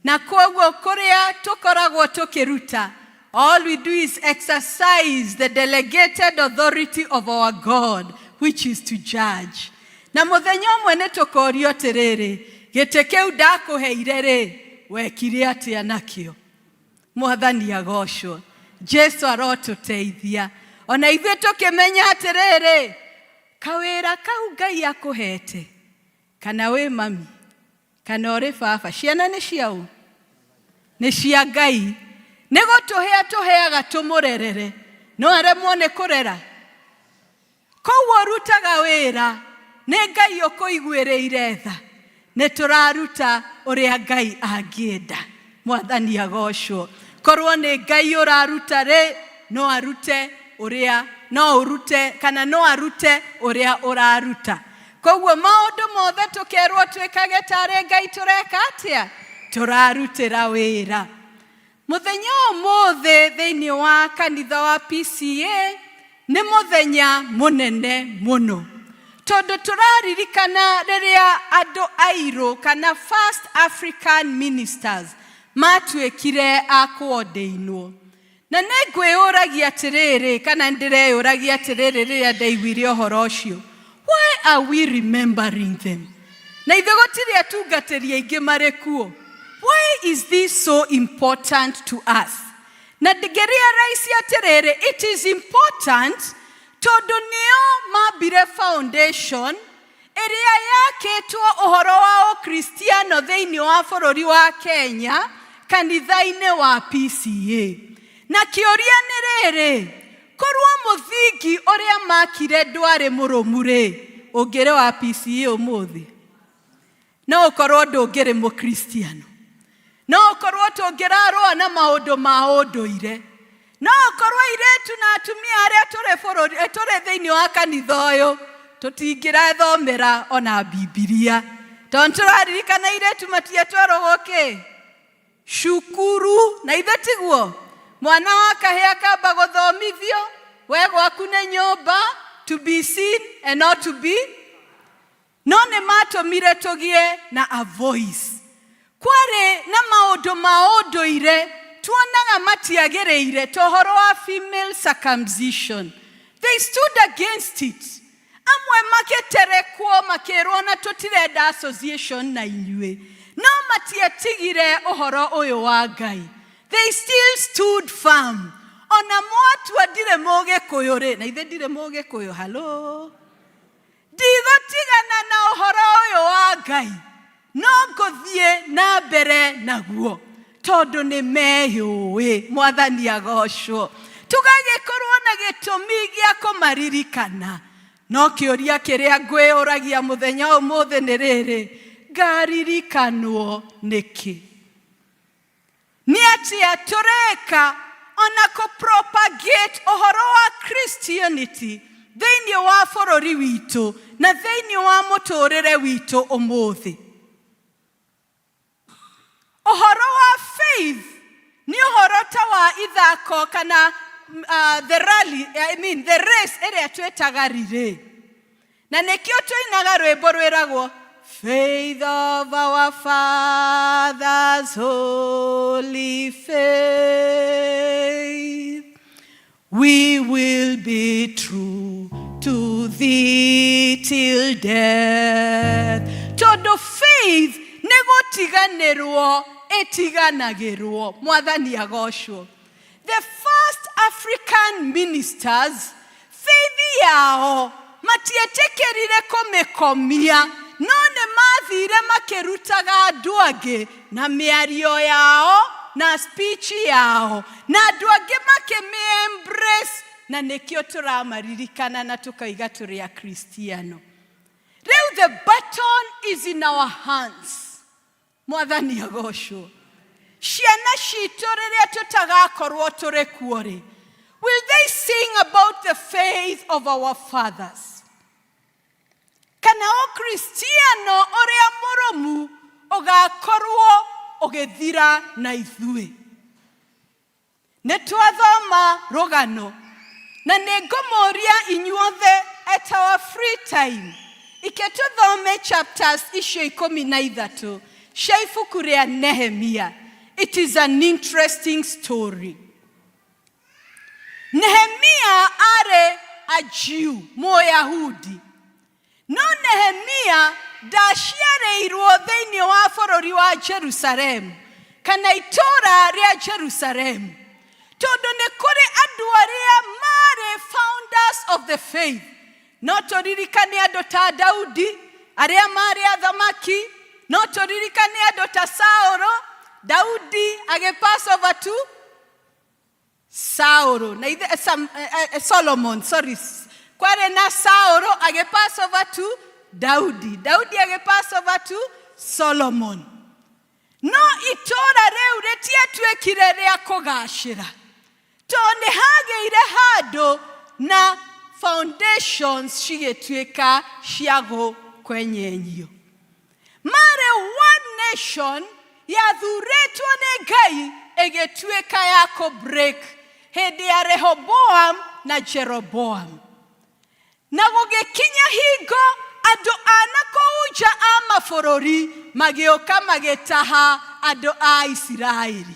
Na koguo kũrĩa tũkoragwo tũkĩruta, all we do is exercise the delegated authority of our God, which is to judge. Na mũthenya ũmwe nĩ tũkorio atĩrĩrĩ, gĩtĩ kĩu ndakũheire rĩ, wekire atĩa nakĩo? Mwathani agocwo. Jesu arotũteithia ona ithuĩ tũkĩmenya atĩrĩrĩ, kawĩra kau Ngai akũhete, kana wĩ mami kana ũrĩ baba, ciana nĩ ciaũ? Nĩ cia Ngai. Nĩ gũtũhe atũheaga tũmũrerere, no aremwo nĩ kũrera. Koguo ũrutaga wĩra nĩ Ngai ũkũiguĩrĩire tha, nĩ tũraruta ũrĩa Ngai angĩenda. Mwathani agocwo. Korwo nĩ Ngai ũraruta rĩ, no arute ũrĩa, no ũrute kana no arute ũrĩa ũraruta. Koguo maũndũ mothe tũkerwo twĩkage tarĩ Ngai tũreka atĩa? Tũrarutĩra wĩra. Mũthenya ũmũthĩ thĩinĩ wa kanitha wa PCA nĩ mũthenya mũnene mũno tondũ tũraririkana rĩrĩa andũ airũ kana First African Ministers matuĩkire a kũordainwo. Na nĩ ngwĩyũragia atĩrĩrĩ, kana ndĩreyũragia atĩrĩrĩ rĩrĩa ndaiguire ũhoro ũcio, why are we remembering them? Na ithuĩ gũtirĩ atungatĩri aingĩ marĩ kuo. Why is this so important to us? Na ngĩrealize atĩrĩrĩ, it is important tondũ nĩo mambire foundation ĩrĩa yakĩtwo ũhoro wa ũkristiano thĩinĩ wa bũrũri wa Kenya kanitha-inĩ wa PCA. Na kĩũria nĩ rĩrĩ, korwo mũthingi ũrĩa makire ndwarĩ mũrũmu rĩ, ũngĩrĩ wa PCA ũmũthĩ? No ũkorwo ndũngĩrĩ mũkristiano. No ũkorwo tũngĩrarũa na maũndũ ma ũndũire. No ũkorwo airĩtu na atumia arĩa tũrĩ bũrũri tũrĩ thĩinĩ wa kanitha ũyũ tũtingĩrathomera ona Bibilia. Tondũ tũraririkana airĩtu matiatwaragwo kĩ? Cukuru. Na ithe tiguo? Mwana wa kahĩĩ akamba gũthomithio, we gwaku nĩ nyũmba, to be seen and not to be. No nĩ matũmire tũgĩe na a voice. Kwarĩ na maũndũ ma ũndũire tuonaga matiagĩrĩire ta ũhoro wa female circumcision. They stood against it. Amwe makĩterekwo makĩrwo na tũtirenda association na inyuĩ. No matiatigire ũhoro ũyũ wa Ngai. They still stood firm. Ona mwatua ndirĩ mũgĩkũyũ rĩ, na ithe ndirĩ mũgĩkũyũ, hello. Ndigũtigana na ũhoro ũyũ wa Ngai, no ngũthiĩ na mbere naguo tondũ nĩ meyũĩ. Mwathani agocwo. Tũgagĩkorwo na gĩtũmi gĩa kũmaririkana. No kĩũria kĩrĩa ngwĩyũragia mũthenya ũmũthĩ nĩ rĩrĩ, ngaririkanwo nĩkĩ? Nĩ atĩa tũreka ona kũ propagate ũhoro wa Christianity thĩinĩ wa bũrũri witũ na thĩinĩ wa mũtũrĩre witũ ũmũthĩ? Ũhoro wa faith nĩ ũhoro ta wa ithako kana the rally, I mean the race ĩrĩa twĩtaga relay. Na nĩkĩo tũinaga rwĩmbo rwĩragwo Faith of our fathers, holy faith, we will be true to thee till death. Tondũ faith nĩ gũtiganĩrwo ĩtiganagĩrwo. Mwathani agocwo. The first African ministers, faith yao matietĩkĩrire kũmĩkomia, no nĩ mathire makĩrutaga andũ angĩ na mĩario yao na speech yao, na andũ angĩ makĩmĩ embrace, na nĩkĩo tũramaririkana na tũkaiga tũrĩ akristiano. Rĩu the baton is in our hands. Mwathani agocwo. Ciana citũ rĩrĩa tũtagakorwo tũrĩ kuo rĩ, will they sing about the faith of our fathers? Kana ũkristiano ũrĩa mũrũmu ũgakorwo ũgĩthira na ithuĩ? Nĩ twathoma rũgano na nĩ ngũmũria inyuothe at our free time ike tũthome chapters icio 13 cia ibuku rĩa Nehemia. It is an interesting story. Nehemia arĩ a Jew, Mũyahudi. No Nehemia ndaciarĩirwo thĩinĩ wa bũrũri wa Jerusalemu kana itũũra rĩa Jerusalemu, tondũ nĩ kũrĩ andũ arĩa marĩ founders of the faith. No tũririkane andũ ta Daudi arĩa marĩ athamaki, no tũririkane andũ ta Saũlũ. Daudi agĩ pass over to Saũlũ na ithe Solomon, sorry, kwarĩ na Saũlũ agĩ pass over to Daudi, Daudi agĩ pass over to Solomon. No itũũra rĩu rĩtiatuĩkire rĩa kũgacĩra tondũ nĩ hagĩire handũ na foundations cigĩtuĩka cia gũkwenyenyio. Marĩ one nation yathurĩtwo nĩ Ngai Ĩgĩtuĩka ya kũ break hĩndĩ ya Rehoboam na Jeroboam. Na gũgĩkinya hingo andũ a na kũu nja a mabũrũri magĩũka magĩtaha andũ a Isiraeli.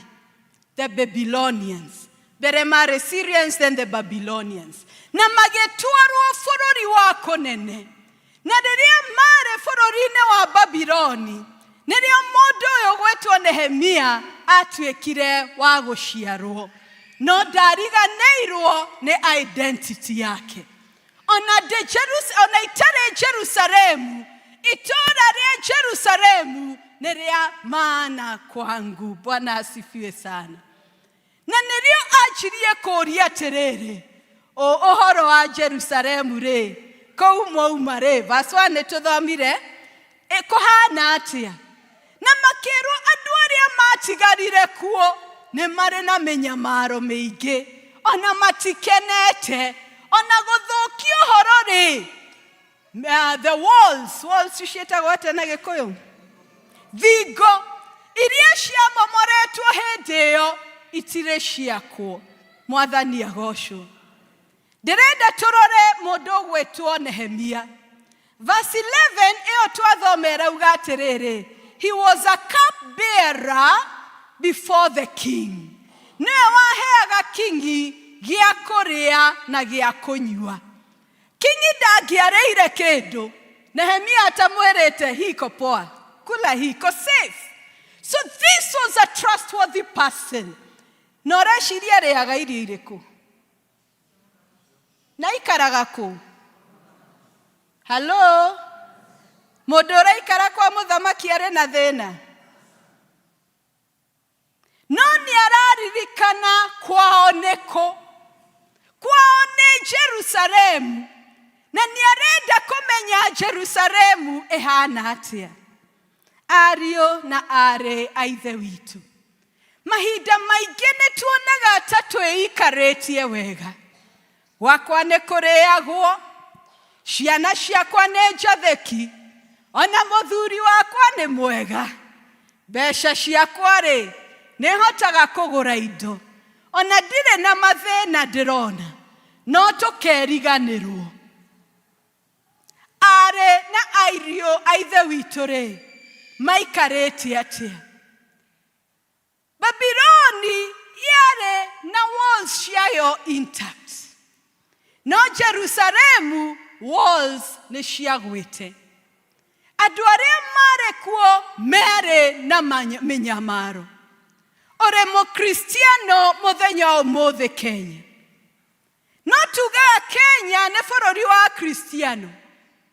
The Babylonians. Mbere marĩ Syrians then the Babylonians. Na magĩtwarwo bũrũri wa kũnene. Na rĩrĩa marĩ bũrũri-inĩ wa Babironi, nĩrĩo mũndũ ũyũ gwĩtwo Nehemia atuĩkire wa gũciarwo. No ndariganĩirwo nĩ identity yake. Ona ndĩ ona itarĩ Jerusalemu, itũũra rĩa Jerusalemu nĩ rĩa maana kwangu. Bwana asifiwe sana. Na nĩrĩo anjirie kũũria atĩrĩrĩ, ũhoro wa Jerusalemu rĩ, kũu mwauma rĩ, verse 1 nĩ tũthomire, kũhana atĩa? Na makĩrwo andũ arĩa matigarire kuo nĩ marĩ na mĩnyamaro mĩingĩ, ona matikenete, ona gũthũkia ũhoro rĩ, the walls, walls ciĩtagwo atĩa na Gĩkũyũ? Thingo iria ciamomoretwo hĩndĩ ĩyo itirĩ ciakwo. Mwathani agocwo. Ndĩrenda tũrore mũndũ ũgwĩtwo Nehemia. Verse 11 ĩyo twathoma ĩrauga atĩrĩrĩ, he was a cup bearer before the king. Nĩwe waheaga kingi gĩa kũrĩa na gĩa kũnyua. Kingi ndangĩarĩire kĩndũ Nehemia atamwĩrĩte hii iko poa, kula hii iko safe. So this was a trustworthy person. Na ũreciria arĩaga irio irĩkũ? Na aikaraga kũ? Hello? Mũndũ ũraikara kwa mũthamaki arĩ na thĩna? No nĩ araririkana kwao nĩ kũ. Kwao nĩ Jerusalemu. Na nĩ arenda kũmenya Jerusalemu ĩhana atĩa. Ariũ na aarĩ a Ithe witũ, mahinda maingĩ nĩ tuonaga ta twĩikarĩtie wega. Gwakwa nĩ kũrĩagwo, ciana ciakwa nĩ njathĩki, ona mũthuri wakwa nĩ mwega. Mbeca ciakwa rĩ, nĩ hotaga kũgũra indo, ona ndirĩ na mathĩna ndĩrona, no tũkeriganĩrwo. Aarĩ na ariũ a Ithe witũ rĩ, maikarĩte atĩa? Babironi yarĩ na walls ciayo intact, no Jerusalemu walls nĩ ciagwĩte. Andũ arĩa marĩ kuo merĩ na mĩnyamaro. Ũrĩ mũkristiano mũthenya ũmũthĩ Kenya, no tugaga Kenya nĩ bũrũri wa Kristiano,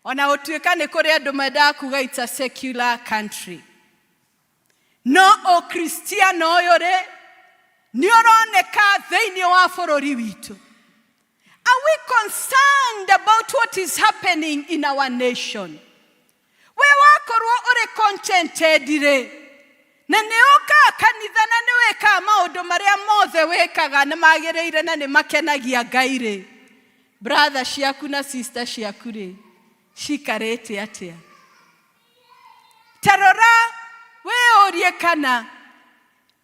ona gũtuĩka nĩ kũrĩ andũ mendaga kuga it's a secular country. No ũkristiano ũyũ rĩ, nĩ ũroneka thĩinĩ wa bũrũri witũ. Are we concerned about what is happening in our nation? We wakorwo ũrĩ contented rĩ, na nĩ ũkaga kanitha na nĩ wĩkaga maũndũ marĩa mothe wĩkaga nĩ magĩrĩire na nĩ makenagia Ngai rĩ, brother ciaku na sister ciaku rĩ, cikarĩte atĩa? Ta rora wĩyũrie kana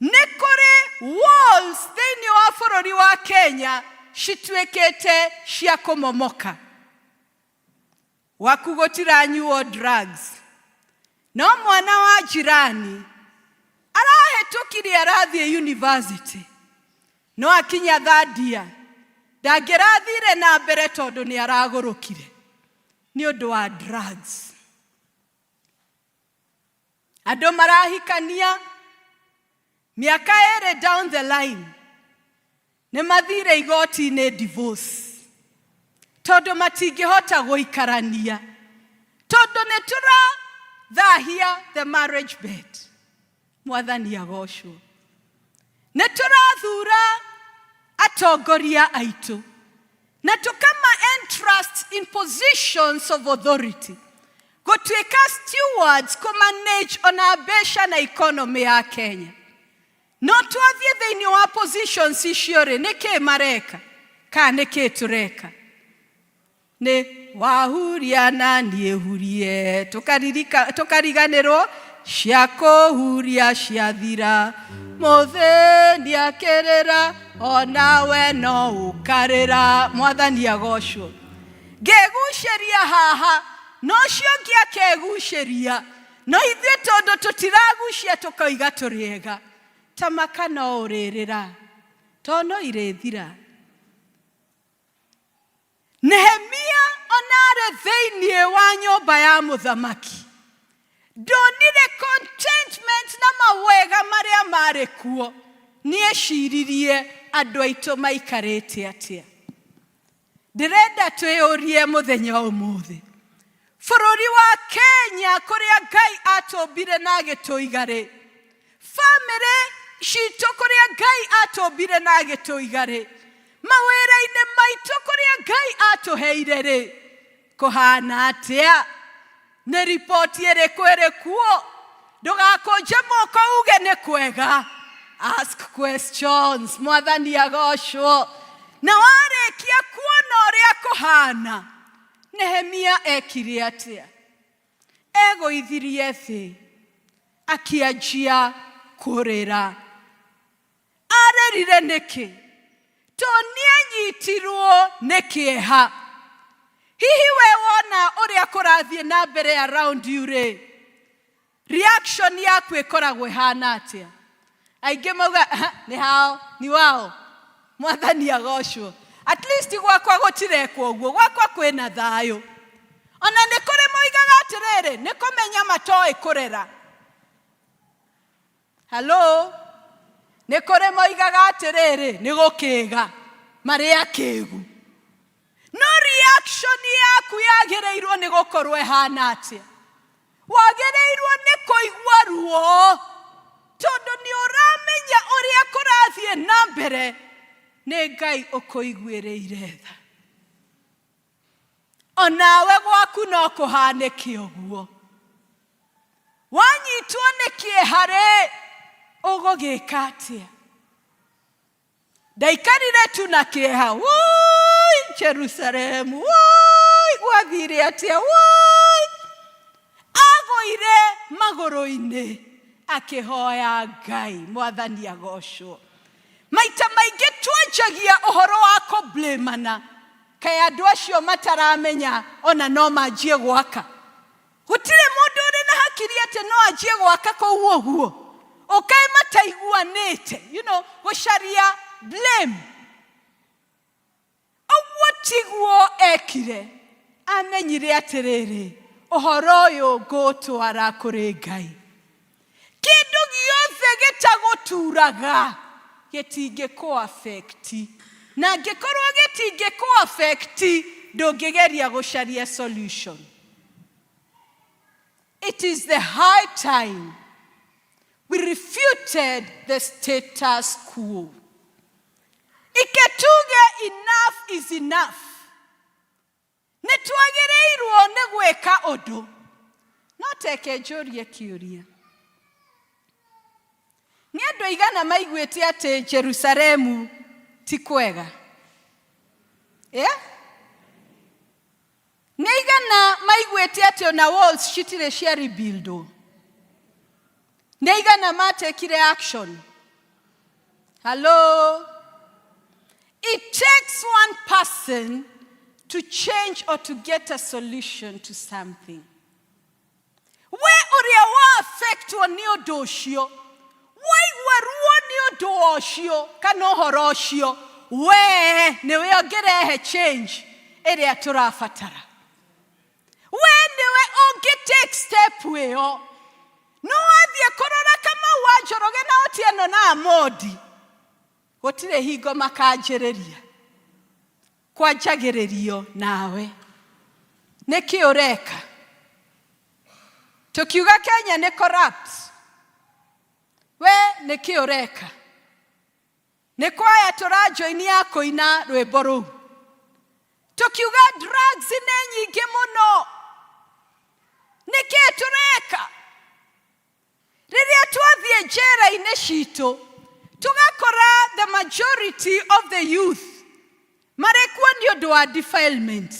nĩ kũrĩ walls thĩinĩ wa bũrũri wa Kenya cituĩkĩte cia kũmomoka. Gwaku gũtiranyuo drugs, no mwana wa jirani arahĩtũkirie arathiĩ university, no akinya third year ndangĩrathire na mbere tondũ nĩ aragũrũkire nĩ ũndũ wa drugs. Andũ marahikania mĩaka ĩrĩ down the line nĩ mathire igoti-inĩ divorce tondũ matingĩhota gũikarania, tondũ nĩ tũrathahia the marriage bed. Mwathani agocwo. Nĩ tũrathura atongoria aitũ na tũkama entrust in positions of authority gũtuĩka stewards kũmanage ona mbeca na economy ya Kenya. No twathiĩ thĩinĩ wa positions icio rĩ, nĩ kĩ mareka kana nĩ kĩ tũreka? Nĩ wahuria na niĩ hurie, tũkariganĩrwo. Cia kũhuria ciathira, mũthĩni akĩrĩra, onawe no ũkarĩra. Mwathani agocwo. Ngĩgucĩria haha, na ũcio ũngĩ akegucĩria, no ithuĩ tondũ tũtiragucia tũkoiga tũrĩ ega. Ta maka no ũrĩrĩra, to no irĩthira. Nehemia ona arĩ thĩinĩ wa nyũmba ya mũthamaki ndonire contentment na mawega marĩa marĩ kuo. Nĩeciririe andũ aitũ maikarĩte atĩa. Ndĩrenda twĩyũrie mũthenya ũmũthĩ, bũrũri wa Kenya kũrĩa Ngai atũmbire na agĩtũiga rĩ, bamĩrĩ citũ kũrĩa Ngai atũmbire na agĩtũiga rĩ, mawĩra-inĩ maitũ kũrĩa Ngai atũheire rĩ, kũhana atĩa? Nĩ riboti ĩrĩkũ ĩrĩ kuo? Ndũgakũnje moko uge nĩ kwega. Ask questions. Mwathani agocwo. Na warĩkia kuona ũrĩa kũhana, Nehemia ekire atĩa? Egũithirie thĩ akĩanjia kũrĩra. Arĩrire nĩkĩ? To nĩanyitirwo nĩ kĩeha. Hihi we wona ũrĩa kũrathiĩ na mbere around you rĩ, reaction yaku ĩkoragwo ĩhana atĩa? Aingĩ mauga, "Aha, nĩ hao, ni wao." Mwathani agocwo. At least gwakwa gũtirekwo ũguo, gwakwa kwĩna thayũ. Ona nĩ kũrĩ moigaga atĩrĩrĩ, nĩ kũmenya matoĩ kũrera. Hello? Nĩ kũrĩ moigaga atĩrĩrĩ, nĩ gũkĩga, marĩ akĩgu. No reaction yaku yagĩrĩirwo nĩ gũkorwo ĩhana atĩa? Wagĩrĩirwo nĩ kũigua ruo, tondũ nĩ ũramenya ũrĩa kũrathiĩ na mbere, nĩ Ngai ũkũiguĩrĩire tha. Onawe gwaku no kũhanĩke ũguo. Wanyitwo nĩ kĩeha rĩ, ũgũgĩka atĩa? Ndaikarire tu na kĩeha, woi Jerusalemu, woi gwathire atĩa, woi. Agũire magũrũ-inĩ akĩhoya Ngai. Mwathani agocwo. Maita maingĩ twanjagia ũhoro wa kũblamana, kaĩ andũ acio mataramenya ona no manjie gwaka. Gũtirĩ mũndũ ũrĩ na hakiri atĩ no anjie gwaka kũu ũguo, ũkaĩ mataiguanĩte, gũcaria blame. Ũguo tiguo ekire. Amenyire atĩrĩrĩ, ũhoro ũyũ ngũũtwara kũrĩ Ngai. Kĩndũ gĩothe gĩtagũturaga gĩtingĩkũ affect. Na angĩkorwo gĩtingĩkũ affect, ndũngĩgeria gũcaria solution. It is the high time we refuted the status quo. Iketuge enough is enough. Nĩ twagĩrĩirwo nĩ gwĩka ũndũ. No teke njũrie kĩũria. Nĩ andũ aigana maiguĩte atĩ Jerusalemu ti kwega? Yeah? Nĩ aigana maiguĩte atĩ ona walls citirĩ cia rebuildwo? Nĩ aigana matekire action? Hello? It takes one person to change or to get a solution to something. We ũrĩa wa affectwo nĩ ũndũ ũcio, waigua ruo nĩ ũndũ ũcio kana ũhoro ũcio, we nĩwe ũngĩrehe change ĩrĩa tũrabatara. We nĩwe ũngĩ take step ĩyo. No wathiĩ kũrora Kamau wa Njoroge na Otieno na Amondi, gũtirĩ hingo makanjĩrĩria. Kwanjagĩrĩrio nawe. Nĩkĩ ũreka? Tũkiuga Kenya nĩ corrupt. We nĩkĩ ũreka? Nĩ kwaya tũrajoini ya kũina rwĩmbo rũu. Tũkiuga drugs nĩ nyingĩ mũno. Nĩkĩ tũreka? Rĩrĩa twathiĩ njera-inĩ citũ, tũgakora the majority of the youth marĩ kuo nĩ ũndũ wa defilement.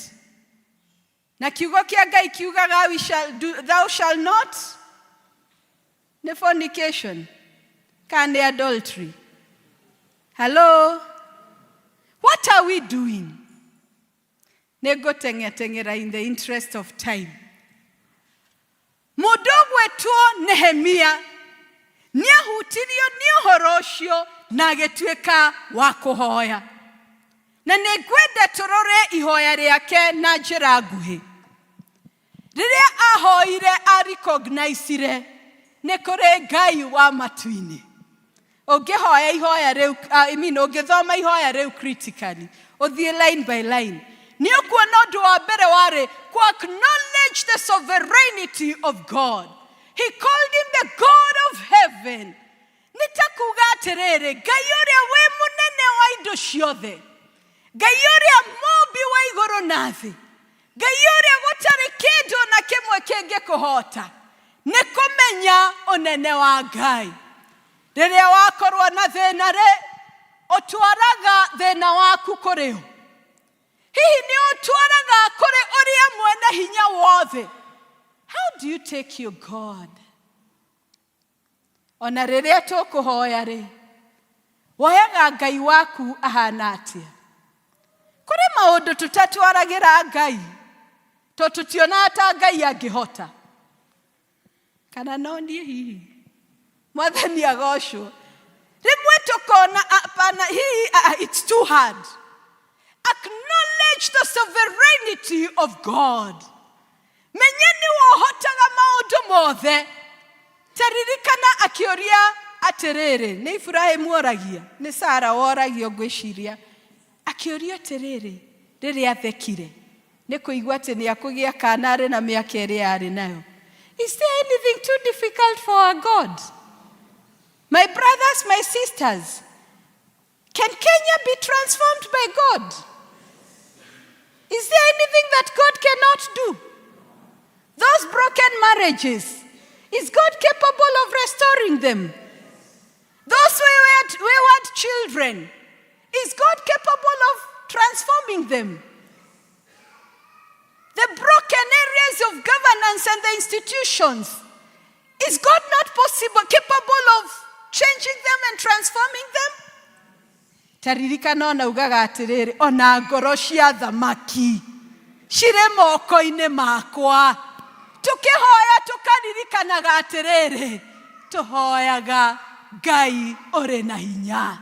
Na kiugo kĩa Ngai kiugaga we shall do, thou shall not. Nĩ fornication kana nĩ adultery? Hello, what are we doing? Nĩ ngũteng'eteng'era in the interest of time. Mũndũ ũgwĩtwo Nehemia nĩ ahutirio nĩ ũhoro ũcio na agĩtuĩka wa kũhoya. Na nĩ ngwenda tũrore ihoya rĩake na njĩra nguhĩ. Rĩrĩa ahoire a recognize-ire nĩ kũrĩ Ngai wa matu-inĩ. Ũngĩhoya ihoya rĩu, I mean, ũngĩthoma ihoya rĩu critically, ũthiĩ line by line, nĩ ũkuona ũndũ wa mbere warĩ ku acknowledge the sovereignty of God. He called him the God of heaven. Nĩ ta kuga atĩrĩrĩ, Ngai ũrĩa wĩ mũnene wa indo ciothe, Ngai ũrĩa mũmbi wa igũrũ na thĩ, Ngai ũrĩa gũtarĩ kĩndũ na kĩmwe kĩngĩkũhota, nĩ kũmenya ũnene wa Ngai. Rĩrĩa wakorwo na thĩna rĩ, ũtwaraga thĩna waku kũrĩ ũ? Hihi nĩ ũtwaraga kũrĩ ũrĩa mwene hinya wothe? How do you take your God? Ona rĩrĩa tũkũhoya rĩ, woyaga Ngai waku ahana atĩa? Kũrĩ maũndũ tũtatwaragĩra Ngai tondũ tũtionaga ta Ngai angĩhota. Kana no niĩ hihi? Mwathani agocwo. Rĩmwe tũkona apana, hihi it's too hard. Acknowledge the sovereignty of God. Menya nĩwe ũhotaga maũndũ mothe. Ta ririkana akĩũria atĩrĩrĩ, nĩ Iburahimu oragia, nĩ Sara woragio ngwĩciria, akĩũria atĩrĩrĩ, rĩrĩa athekire nĩ kũigua atĩ nĩ akũgĩa kana arĩ na mĩaka ĩrĩa arĩ nayo. Is there anything too difficult for our God? My brothers, my sisters, can Kenya be transformed by God? Is there anything that God cannot do? Those broken marriages, is God capable of restoring them? Those wayward children, is God capable of transforming them? The broken areas of governance and the institutions, is God not capable of changing them and transforming them? Taririkana ona ugaga atĩrĩrĩ, ona ngoro cia thamaki cirĩ moko-inĩ makwa. Tũkĩhoya tũkaririkanaga atĩrĩrĩ, tũhoyaga Ngai ũrĩ na hinya,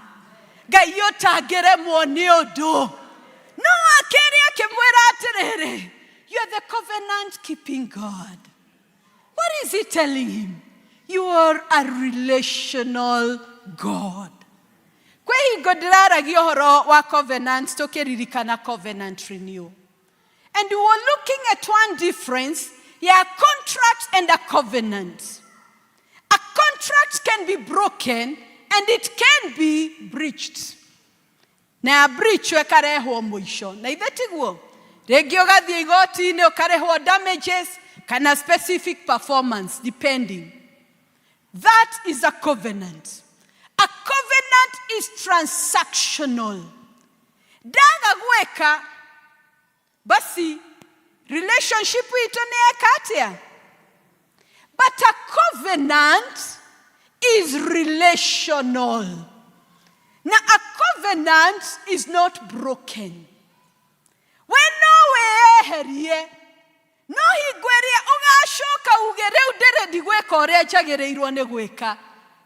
Ngai ũtangĩremwo nĩ ũndũ. No akerĩ akĩmwĩra atĩrĩrĩ, you are the covenant keeping God. What is he telling him? You are a relational God. Kwĩ hingo ndĩraragia ũhoro wa covenant, tũkĩririkana covenant renewal. And we were looking at one difference, ya contract and a covenant. A contract can be broken and it can be breached. Na breach ĩkarehwo mũico. Na ithe tiguo? Rĩngĩ ũgathiĩ igoti-inĩ ũkarĩhwo damages kana specific performance depending. That is a covenant. A covenant is transactional. Ndaga gwĩka, basi relationship itũ nĩ eka atĩa? But a covenant is relational. Na a covenant is not broken. We no wĩyeherie, no hingo ĩrĩa ũgacoka uge rĩu ndĩrendi gwĩka ũrĩa njagĩrĩirwo nĩ gwĩka,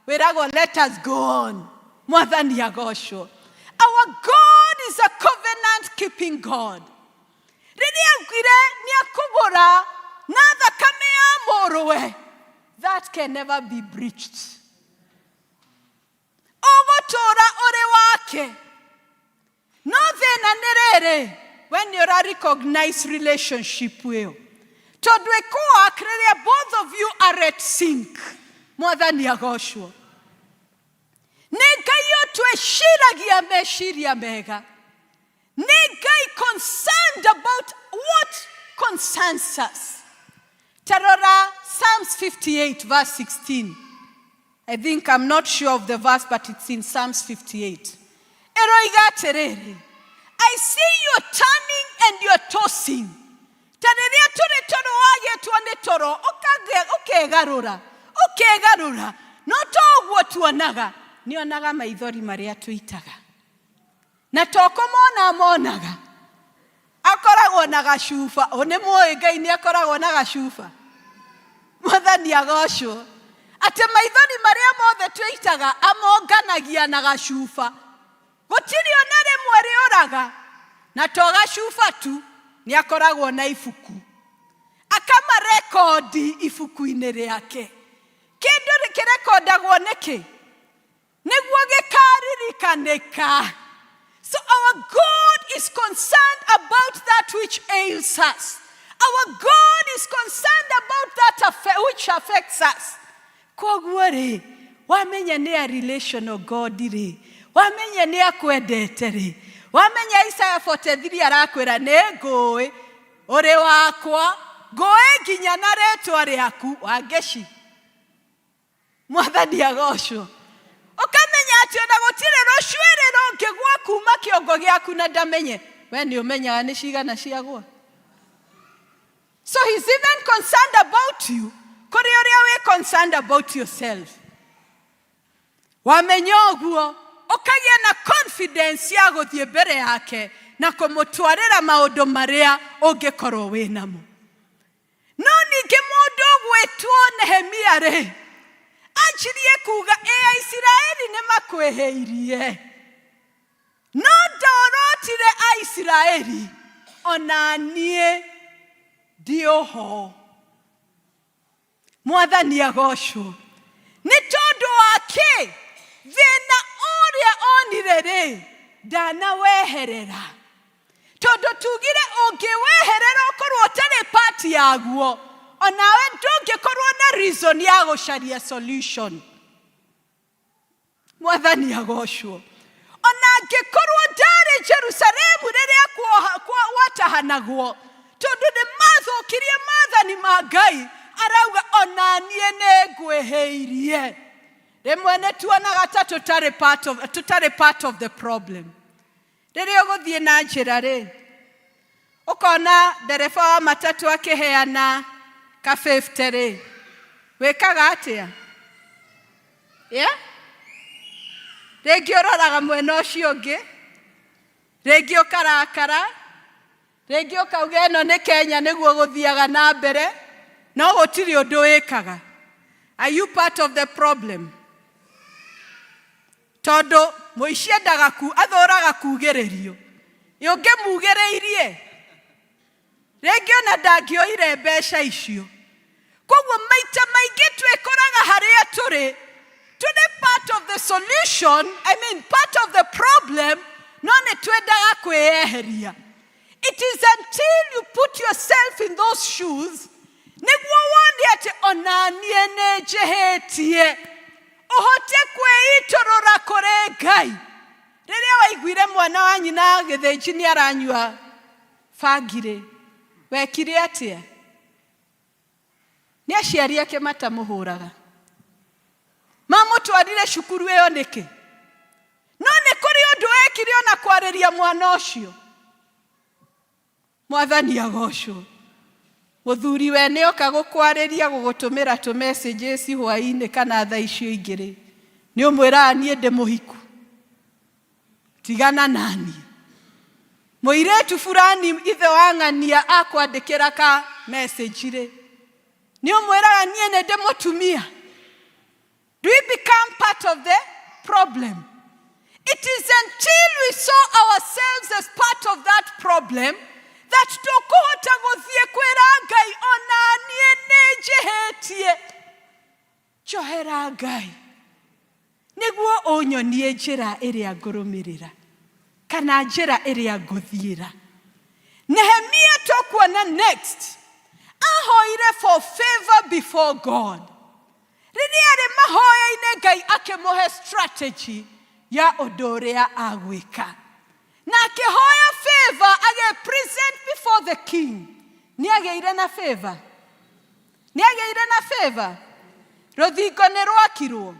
wĩragwo let us go on. Mwathani agocwo. Our God is a covenant keeping God. Rĩrĩa augire nĩ akũgũra na thakame ya mũrũwe, that can never be breached. Ũgũtũũra ũrĩ wake. No thĩna nĩ rĩrĩ, when you recognize relationship ĩyo, tondũ ĩkũwork rĩrĩa both of you are at sync. Mwathani agocwo. Nĩ Ngai ũtwĩciragia meciria mega. Nĩ Ngai concerned about what concerns us. Tarora Psalms 58 verse 16. I think I'm not sure of the verse, but it's in Psalms 58. Ĩroiga atĩrĩrĩ, I see you turning and you're tossing. Ta rĩrĩa tũrĩ toro wagĩtwo nĩ toro, ũkegarũra, Ũkĩgarũra no to ũguo tuonaga, nĩonaga maithori marĩa tũitaga, na to kũmona monaga, akoragwo na gacuba. Ũ nĩ mũĩ Ngai nĩ akoragwo na gacuba? Mwathani agocwo. Atĩ maithori marĩa mothe twĩitaga amonganagia na gacuba, gũtirĩ ona rĩmwe rĩũraga. Na to gacuba tu, nĩ akoragwo na ibuku, akamarekondi ibuku-inĩ rĩake. Kĩndũ kĩrekondagwo nĩkĩ? Nĩguo gĩkaririkanĩka. So our God is concerned about that which ails us. Our God is concerned about that which affects us. Koguo rĩ, wamenya nĩ a relational God rĩ, wamenya nĩ akwendete rĩ, wamenya Isaiah 43 arakwĩra, "Nĩ ngũĩ ũrĩ wakwa, ngũĩ nginya na rĩtwa rĩaku." Wangeci, Mwathani agocwo. Ũkamenya atĩ ona gũtirĩ rũcuĩrĩ rũngĩgwa kuma kĩongo gĩaku na ndamenye. We nĩ ũmenyaga nĩ cigana ciagwa. So he's even concerned about you kũrĩ ũrĩa wĩ concerned about yourself. Wamenya ũguo, ũkagĩa na confidence ya gũthiĩ mbere yake na kũmũtwarĩra maũndũ marĩa ũngĩkorwo wĩ namo. No ningĩ mũndũ ũgwĩtwo Nehemia rĩ, anjirie kuga ĩ Aisiraeli nĩ makwĩhĩirie, no ndorotire Aisiraeli, ona niĩ ndiũho. Mwathani agocwo. Nĩ tondũ wa kĩ? Thĩna ũrĩa onire rĩ, ndanaweherera, tondũ tugire ũngĩweherera ũkorwo ũtarĩ part yaguo, onawe ndũngĩkorwo na reason ya gũcaria solution. Mwathani agocwo. Ona angĩkorwo ndarĩ Jerusalemu rĩrĩa gwatahanagwo, tondũ nĩ mathũkirie maathani ma Ngai, arauga, "Ona niĩ nĩ ngwĩhĩirie." Rĩmwe nĩ tuonaga ta tũtarĩ part of the problem. Rĩrĩa ũgũthiĩ na njĩra rĩ, ũkona ndereba wa matatũ akĩheana ka 50 rĩ, wĩkaga atĩa? Yeah? Rĩngĩ ũroraga mwena ũcio ũngĩ, rĩngĩ ũkarakara, rĩngĩ ũkauga ĩno nĩ Kenya, nĩguo gũthiaga na mbere, no gũtirĩ ũndũ wĩkaga. Are you part of the problem? Tondũ mũici endaga ku athũraga kugĩrĩrio. Ũngĩmugĩrĩirie rĩngĩ, ona ndangĩoire mbeca icio. Koguo maita maingĩ twĩkoraga harĩa tũrĩ part of the solution, I mean, part of the problem, no nĩ twendaga kwĩyeheria. It is until you put yourself in those shoes nĩguo wone atĩ ona niĩ nĩ njĩhĩtie, ũhote kwĩitũrũra kũrĩ Ngai. Rĩrĩa waiguire mwana wa nyina gĩthĩnji nĩ aranyua bangi-rĩ, wekire atĩa? Nĩ aciari ake matamũhũraga, mamũtwarire cukuru ĩyo nĩkĩ? No nĩ kũrĩ ũndũ wekire ona kwarĩria mwana ũcio. Mwathani agocwo. Mũthuri we nĩ oka gũkwarĩria, gũgũtũmĩra tũ messages hwaĩ-inĩ kana thaa icio ingĩ rĩ, nĩ ũmwĩraga, "Niĩ ndĩ mũhiku, tigana nani." Mũirĩtu fulani, ithe wa ng'ania, akwandĩkĩra ka message rĩ, nĩ ũmwĩraga, "Niĩ nĩ ndĩ mũtumia." Do we become part of the problem? It is until we saw ourselves as part of that problem that tũkũhota gũthiĩ kwĩra Ngai, "Ona niĩ nĩ njĩhĩtie, njohera Ngai, nĩguo ũnyonie njĩra ĩrĩa ngũrũmĩrĩra kana njĩra ĩrĩa ngũthiĩra." Nehemia, tũkuona next, ahoire for favor before God. Rĩrĩa arĩ mahoya-inĩ, Ngai akĩmũhe strategy ya ũndũ ũrĩa agwĩka, na akĩhoya favor age present before the king. Nĩ agĩire na favor, nĩ agĩire na favor. Rũthingo nĩ rwakirwo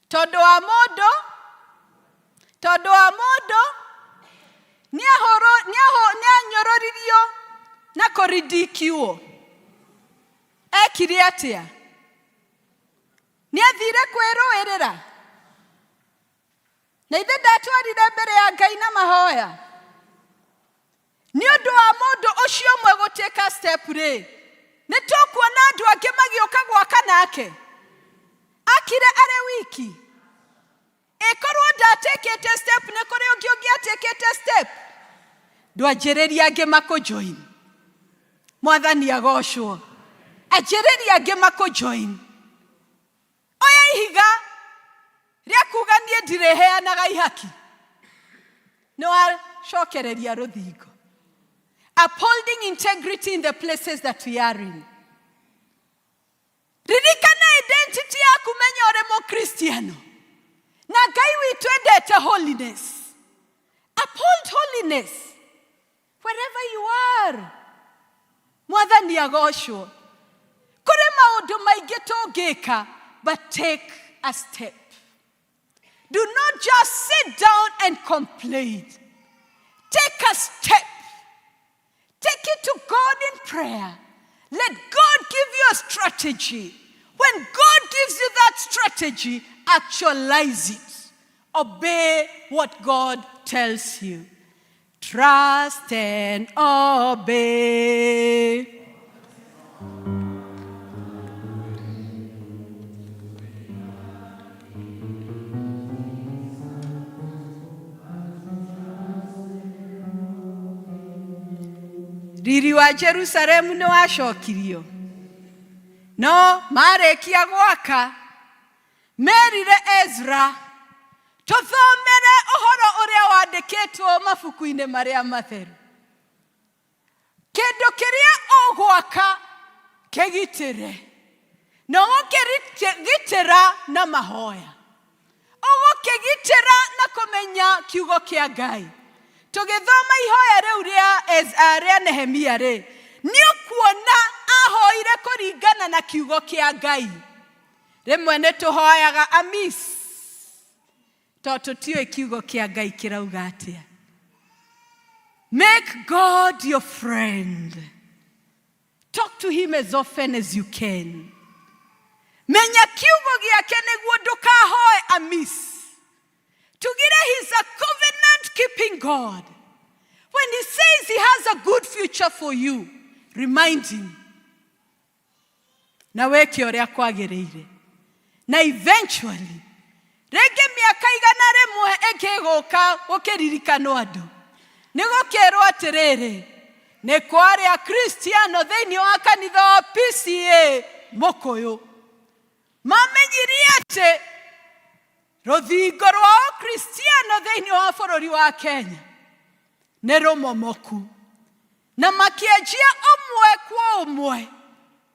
tondũ wa mũndũ, tondũ wa mũndũ nĩ anyũrũririo na kũridikiwo. Ekire atĩa? Nĩ athire kwĩrũĩrĩra? Na ithe ndatwarire mbere ya Ngai na mahoya? Nĩ ũndũ wa mũndũ ũcio ũmwe gũtĩka step rĩ, nĩ tũkuona andũ angĩ magĩũka gwaka nake? Akire arĩ wiki. Ĩkorwo ndatikĩte step, nĩ kũrĩ ũngĩ ũngĩatikĩte step? Ndwanjĩrĩria angĩ makũjoin. Mwathani agocwo. Anjĩrĩria angĩ makũjoin. Oya ihiga rĩa kuga niĩ ndirĩheanaga ihaki. Nĩ wacokereria rũthingo. Upholding integrity in the places that we are in. Ririkana identity yaku, menya ũrĩ mũkristiano. Na Ngai witũ endete holiness. Uphold holiness wherever you are. Mwathani agocwo. Kũrĩ maũndũ maingĩ tũngĩka, but take a step. Do not just sit down and complain. Take a step. Take it to God in prayer. Let God give you a strategy. When God gives you that strategy, actualize it. Obey what God tells you. Trust and obey. Riri wa Jerusalemu nĩ wacokirio, no marĩkia gwaka merire Ezra, tũthomere ũhoro ũrĩa wandĩkĩtwo mabuku-inĩ marĩa matheru. Kĩndũ kĩrĩa ũgwaka kĩgitĩre, na ũgũkĩgitĩra na mahoya, ũgũkĩgitĩra na kũmenya kiugo kĩa Ngai. Tũgĩthoma ihoya rĩu rĩa Nehemia rĩ, nĩ ũkuona ahoire kũringana na kiugo kĩa Ngai. Rĩmwe nĩ tũhoyaga amis tondũ tũtiũĩ kiugo kĩa Ngai kĩrauga atĩa. Make God your friend. Talk to him as often as you can. Menya kiugo gĩake nĩguo ndũkahoe amiss. Tugire he's a covenant keeping God. When he says he has a good future for you, remind him. Na wĩke ũrĩa kwagĩrĩire. Na eventually, rĩngĩ mĩaka 100 ĩngĩgũka gũkĩririkanwo andũ. Nĩ gũkĩrwo atĩrĩrĩ, nĩ kwarĩ Akristiano thĩinĩ wa kanitha wa PCA Mũkũyũ. Mamenyirie atĩ rũthingo rwa Ũkristiano thĩinĩ wa bũrũri wa Kenya nĩ rũmomoku. Na makĩanjia ũmwe kwa ũmwe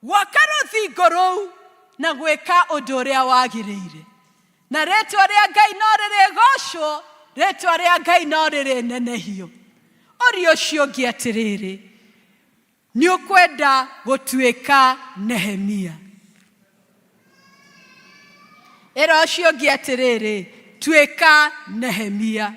gwaka rũthingo rũu na gwĩka ũndũ ũrĩa wagĩrĩire. Na rĩtwa rĩa Ngai no rĩrĩgocwo, rĩtwa rĩa Ngai no rĩrĩnenehio. Ũria ũcio ũngĩ atĩrĩrĩ, nĩ ũkwenda gũtuĩka Nehemia? Ĩra ũcio ũngĩ atĩrĩrĩ, tuĩka Nehemia.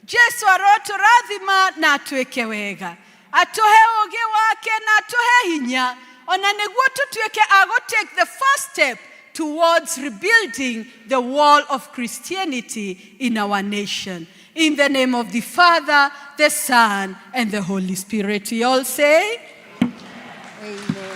Jesu arotũrathima na atwĩke wega, atũhe ũũgĩ wake na atũhe hinya, ona nĩguo tũtuĩke a go take the first step towards rebuilding the wall of Christianity in our nation. In the name of the Father, the Son, and the Holy Spirit, we all say,
Amen.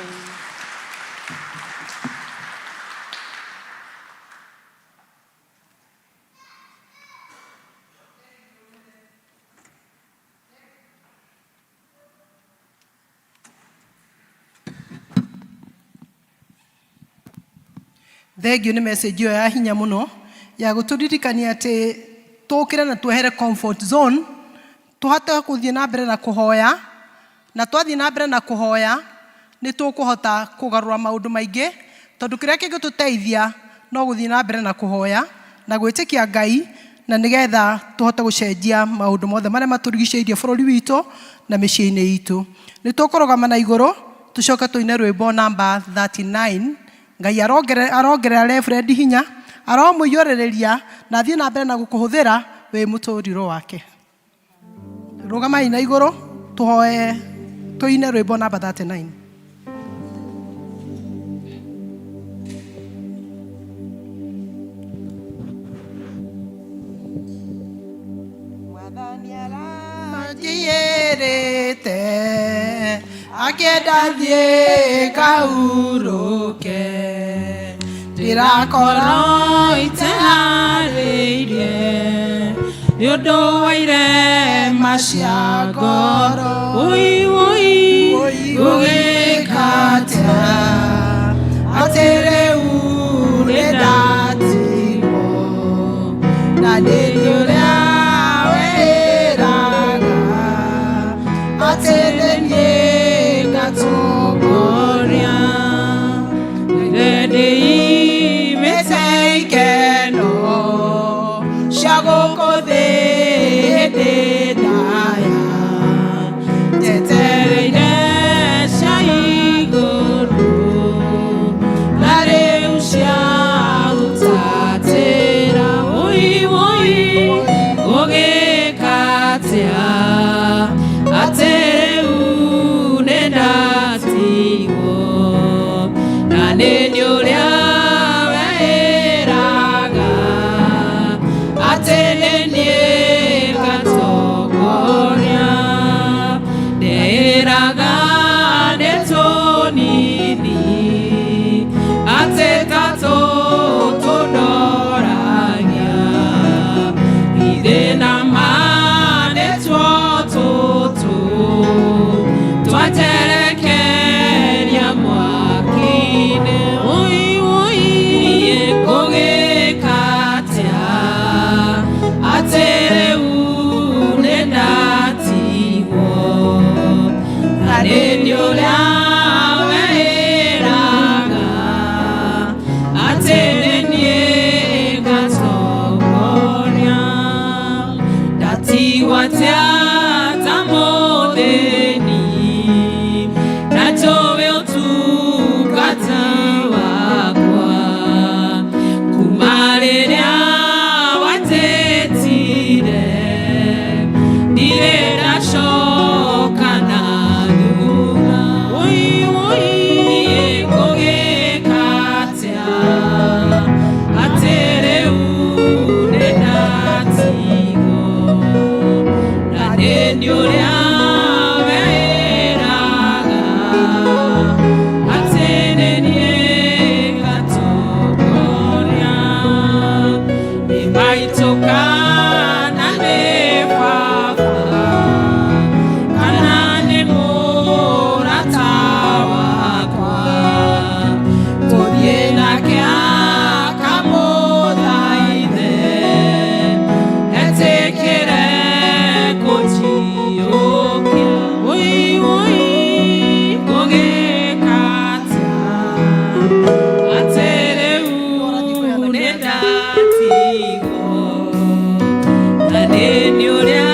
Thengio nĩ message ĩyo ya hinya mũno ya gũtũririkania atĩ tũkĩre na twehere comfort zone, tũhote gũthiĩ na mbere na kũhoya, na twathiĩ na mbere na kũhoya nĩ tũkũhota kũgarũra maũndũ maingĩ, tondũ kĩrĩa kĩngĩtũteithia no gũthiĩ na mbere na kũhoya na gwĩtĩkia Ngai, na nĩgetha tũhote gũcenjia maũndũ mothe marĩa matũrigicĩirie bũrũri witũ na mĩciĩ-inĩ itũ. Nĩ tũkũrũgama na igũrũ tũcoke tũine rwĩmbo namba 39. Ngai arongerera Reverend hinya, aromũiyũrĩrĩria na athiĩ na mbere na gũkũhũthĩra wĩ mũtũrirũ wake. Rũgamai na igũrũ tũhoe tũine rwĩmbo namba 39. Akĩenda thiĩ kahurũke. Ndĩrakorwo
iteharĩirie nĩ ũndũ wa irema cia ngoro. Ũi ũi
Gũgĩka atĩa atĩ rĩu nĩndatigwo na nĩ niĩ ũrĩa wĩraga atĩ nĩ niĩ ngatongoria.
Ndĩimĩte
ikeno cia gũkũ thĩ hĩndĩ ndaya
njetereire cia igũrũ na rĩu cia gũtatĩra. Ũi ũi gũgĩka atĩa atĩ rĩu nĩndatigwo na nĩ niĩ ũrĩa wĩraga atĩ nĩ niĩ ngatongoria. Ndĩraga nĩ tũnini atĩ ta tũtũ ndoragia githĩ na ma nĩtuo tũtũ twaterekeria mwaki-inĩ. Ũi ũi niĩ ngũgĩka atĩa atĩ rĩu nĩndatigwo na nĩ niĩ ũrĩa wĩraga atĩ nĩ niĩ ngatongoria. Ndatigwo atĩa ta mũthĩni na njũĩ ũtungata wakwa kuma rĩrĩa wanjĩtire ndirĩ ndacoka na thutha. Ũi ũi niĩ ngũgĩka atĩa atĩ rĩu nĩndatigwo na nĩ niĩ ũrĩa wĩraga atĩ nĩ niĩ ngatongoria. Nĩ maitũ kana nĩ baba kana nĩ mũrata wakwa tũthiĩ nake akamũthaithe etĩkĩre kũnjiyũkia. Ũi ũi ngũgĩka atĩa atĩ rĩu nĩndatigwo na nĩ niĩ ũrĩa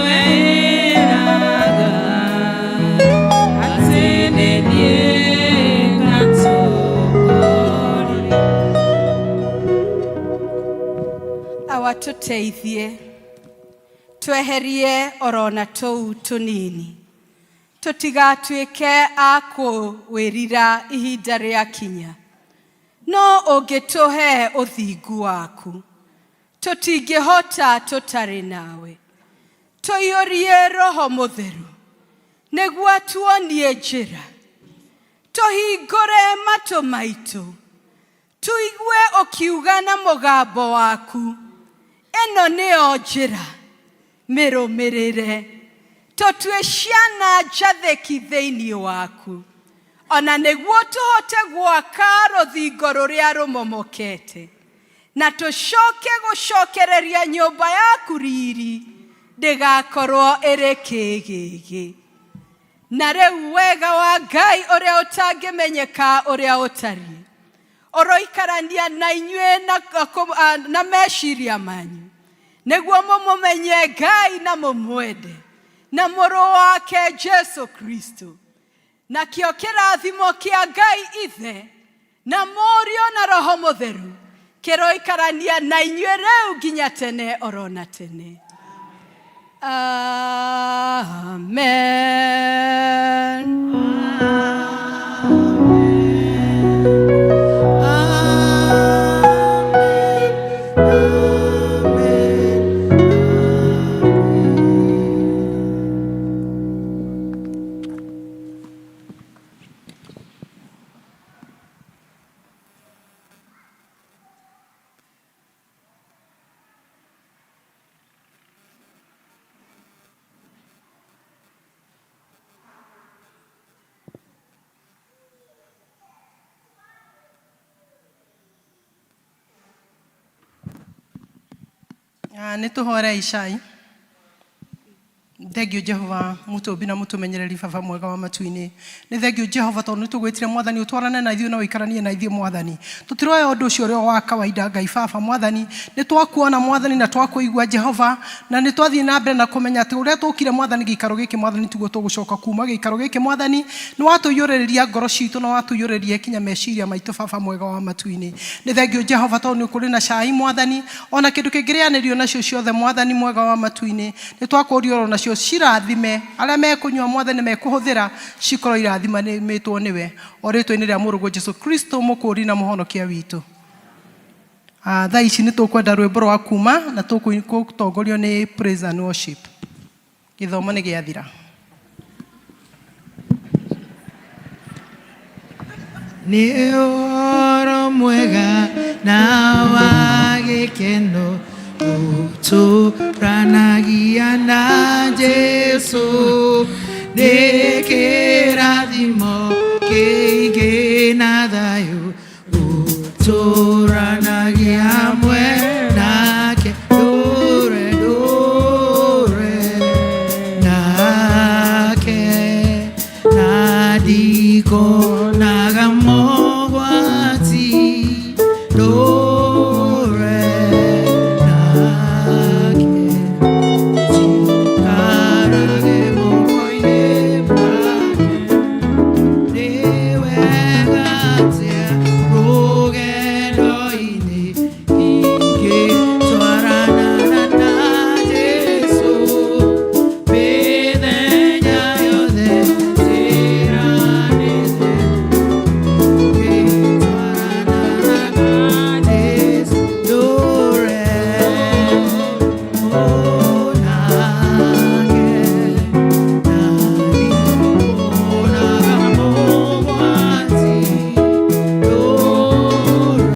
wĩraga atĩ nĩ niĩ ngatongoria.
Awa tũteithie tweherie orona tũu tũnini tũtigatuĩke a kũwĩrira ihinda rĩakinya no ũngĩtũhe ũthingu waku tũtingĩhota tũtarĩ nawe. Tũiyũrie Roho Mũtheru nĩguo atuonie njĩra, tũhingũre matũ maitũ tuigue ũkiuga na mũgambo waku ĩno nĩyo njĩra mĩrũmĩrĩre. Tũtue ciana njathĩki thĩinĩ waku ona nĩguo tũhote gwaka rũthingo rũrĩa rũmomokete na tũcoke gũcokereria nyũmba yaku riri ndĩgakorwo ĩrĩ kĩgĩgĩ. Na rĩu wega wa Ngai ũrĩa ũtangĩmenyeka ũrĩa ũtariĩ ũroikarania na inyuĩ na meciria manyu nĩguo mũmũmenye Ngai na mũmwende na mũrũ wake Jesu Kristo. Nakĩo kĩrathimo kĩa Ngai Ithe na Mũriũ na Roho Mũtheru kĩroikarania na inyuĩ rĩu nginya tene oro na tene. Amen.
Ah, nĩ tũhorei cai. Thengio Jehova mũtũmbi na mũtũmenyereri baba mwega wa matu-inĩ. Nĩ thengio Jehova tondũ nĩ tũgwĩtire mwathani ũtwarane na ithuĩ na ũikaranie na ithuĩ mwathani. Tũtiroya ũndũ ũcio ũrĩ o wa kawaida Ngai baba mwathani. Nĩ twakuona mwathani na twakũigua Jehova na nĩ twathiĩ na mbere na kũmenya atĩ ũrĩa tũkire mwathani gĩikaro gĩkĩ mwathani tiguo tũgũcoka kuma gĩikaro gĩkĩ mwathani. Nĩ watũiyũrĩrĩria ngoro citũ na watũiyũrĩrĩria kinya meciria maitũ baba mwega wa matu-inĩ. Nĩ thengio Jehova tondũ nĩ kũrĩ na cai mwathani ona kĩndũ kĩngĩrĩanĩrio nacio ciothe mwathani mwega wa matu-inĩ. Nĩ twakũria oro nacio cirathime arĩa mekũnyua mwathani mekũhũthĩra cikorwo irathimanĩtwo nĩwe o rĩtwa-inĩ rĩa mũrũguo Jesu Kristo mũkũũri na mũhonokia witũ. Ah, thaa ici nĩ tũkwenda rwĩmbo rwa kuma na tũgũtongorio nĩ praise and worship. Gĩthomo nĩ gĩathira.
Nĩ ũhoro mwega na wa gĩkeno gũtũranagia na Jesũ. Nĩ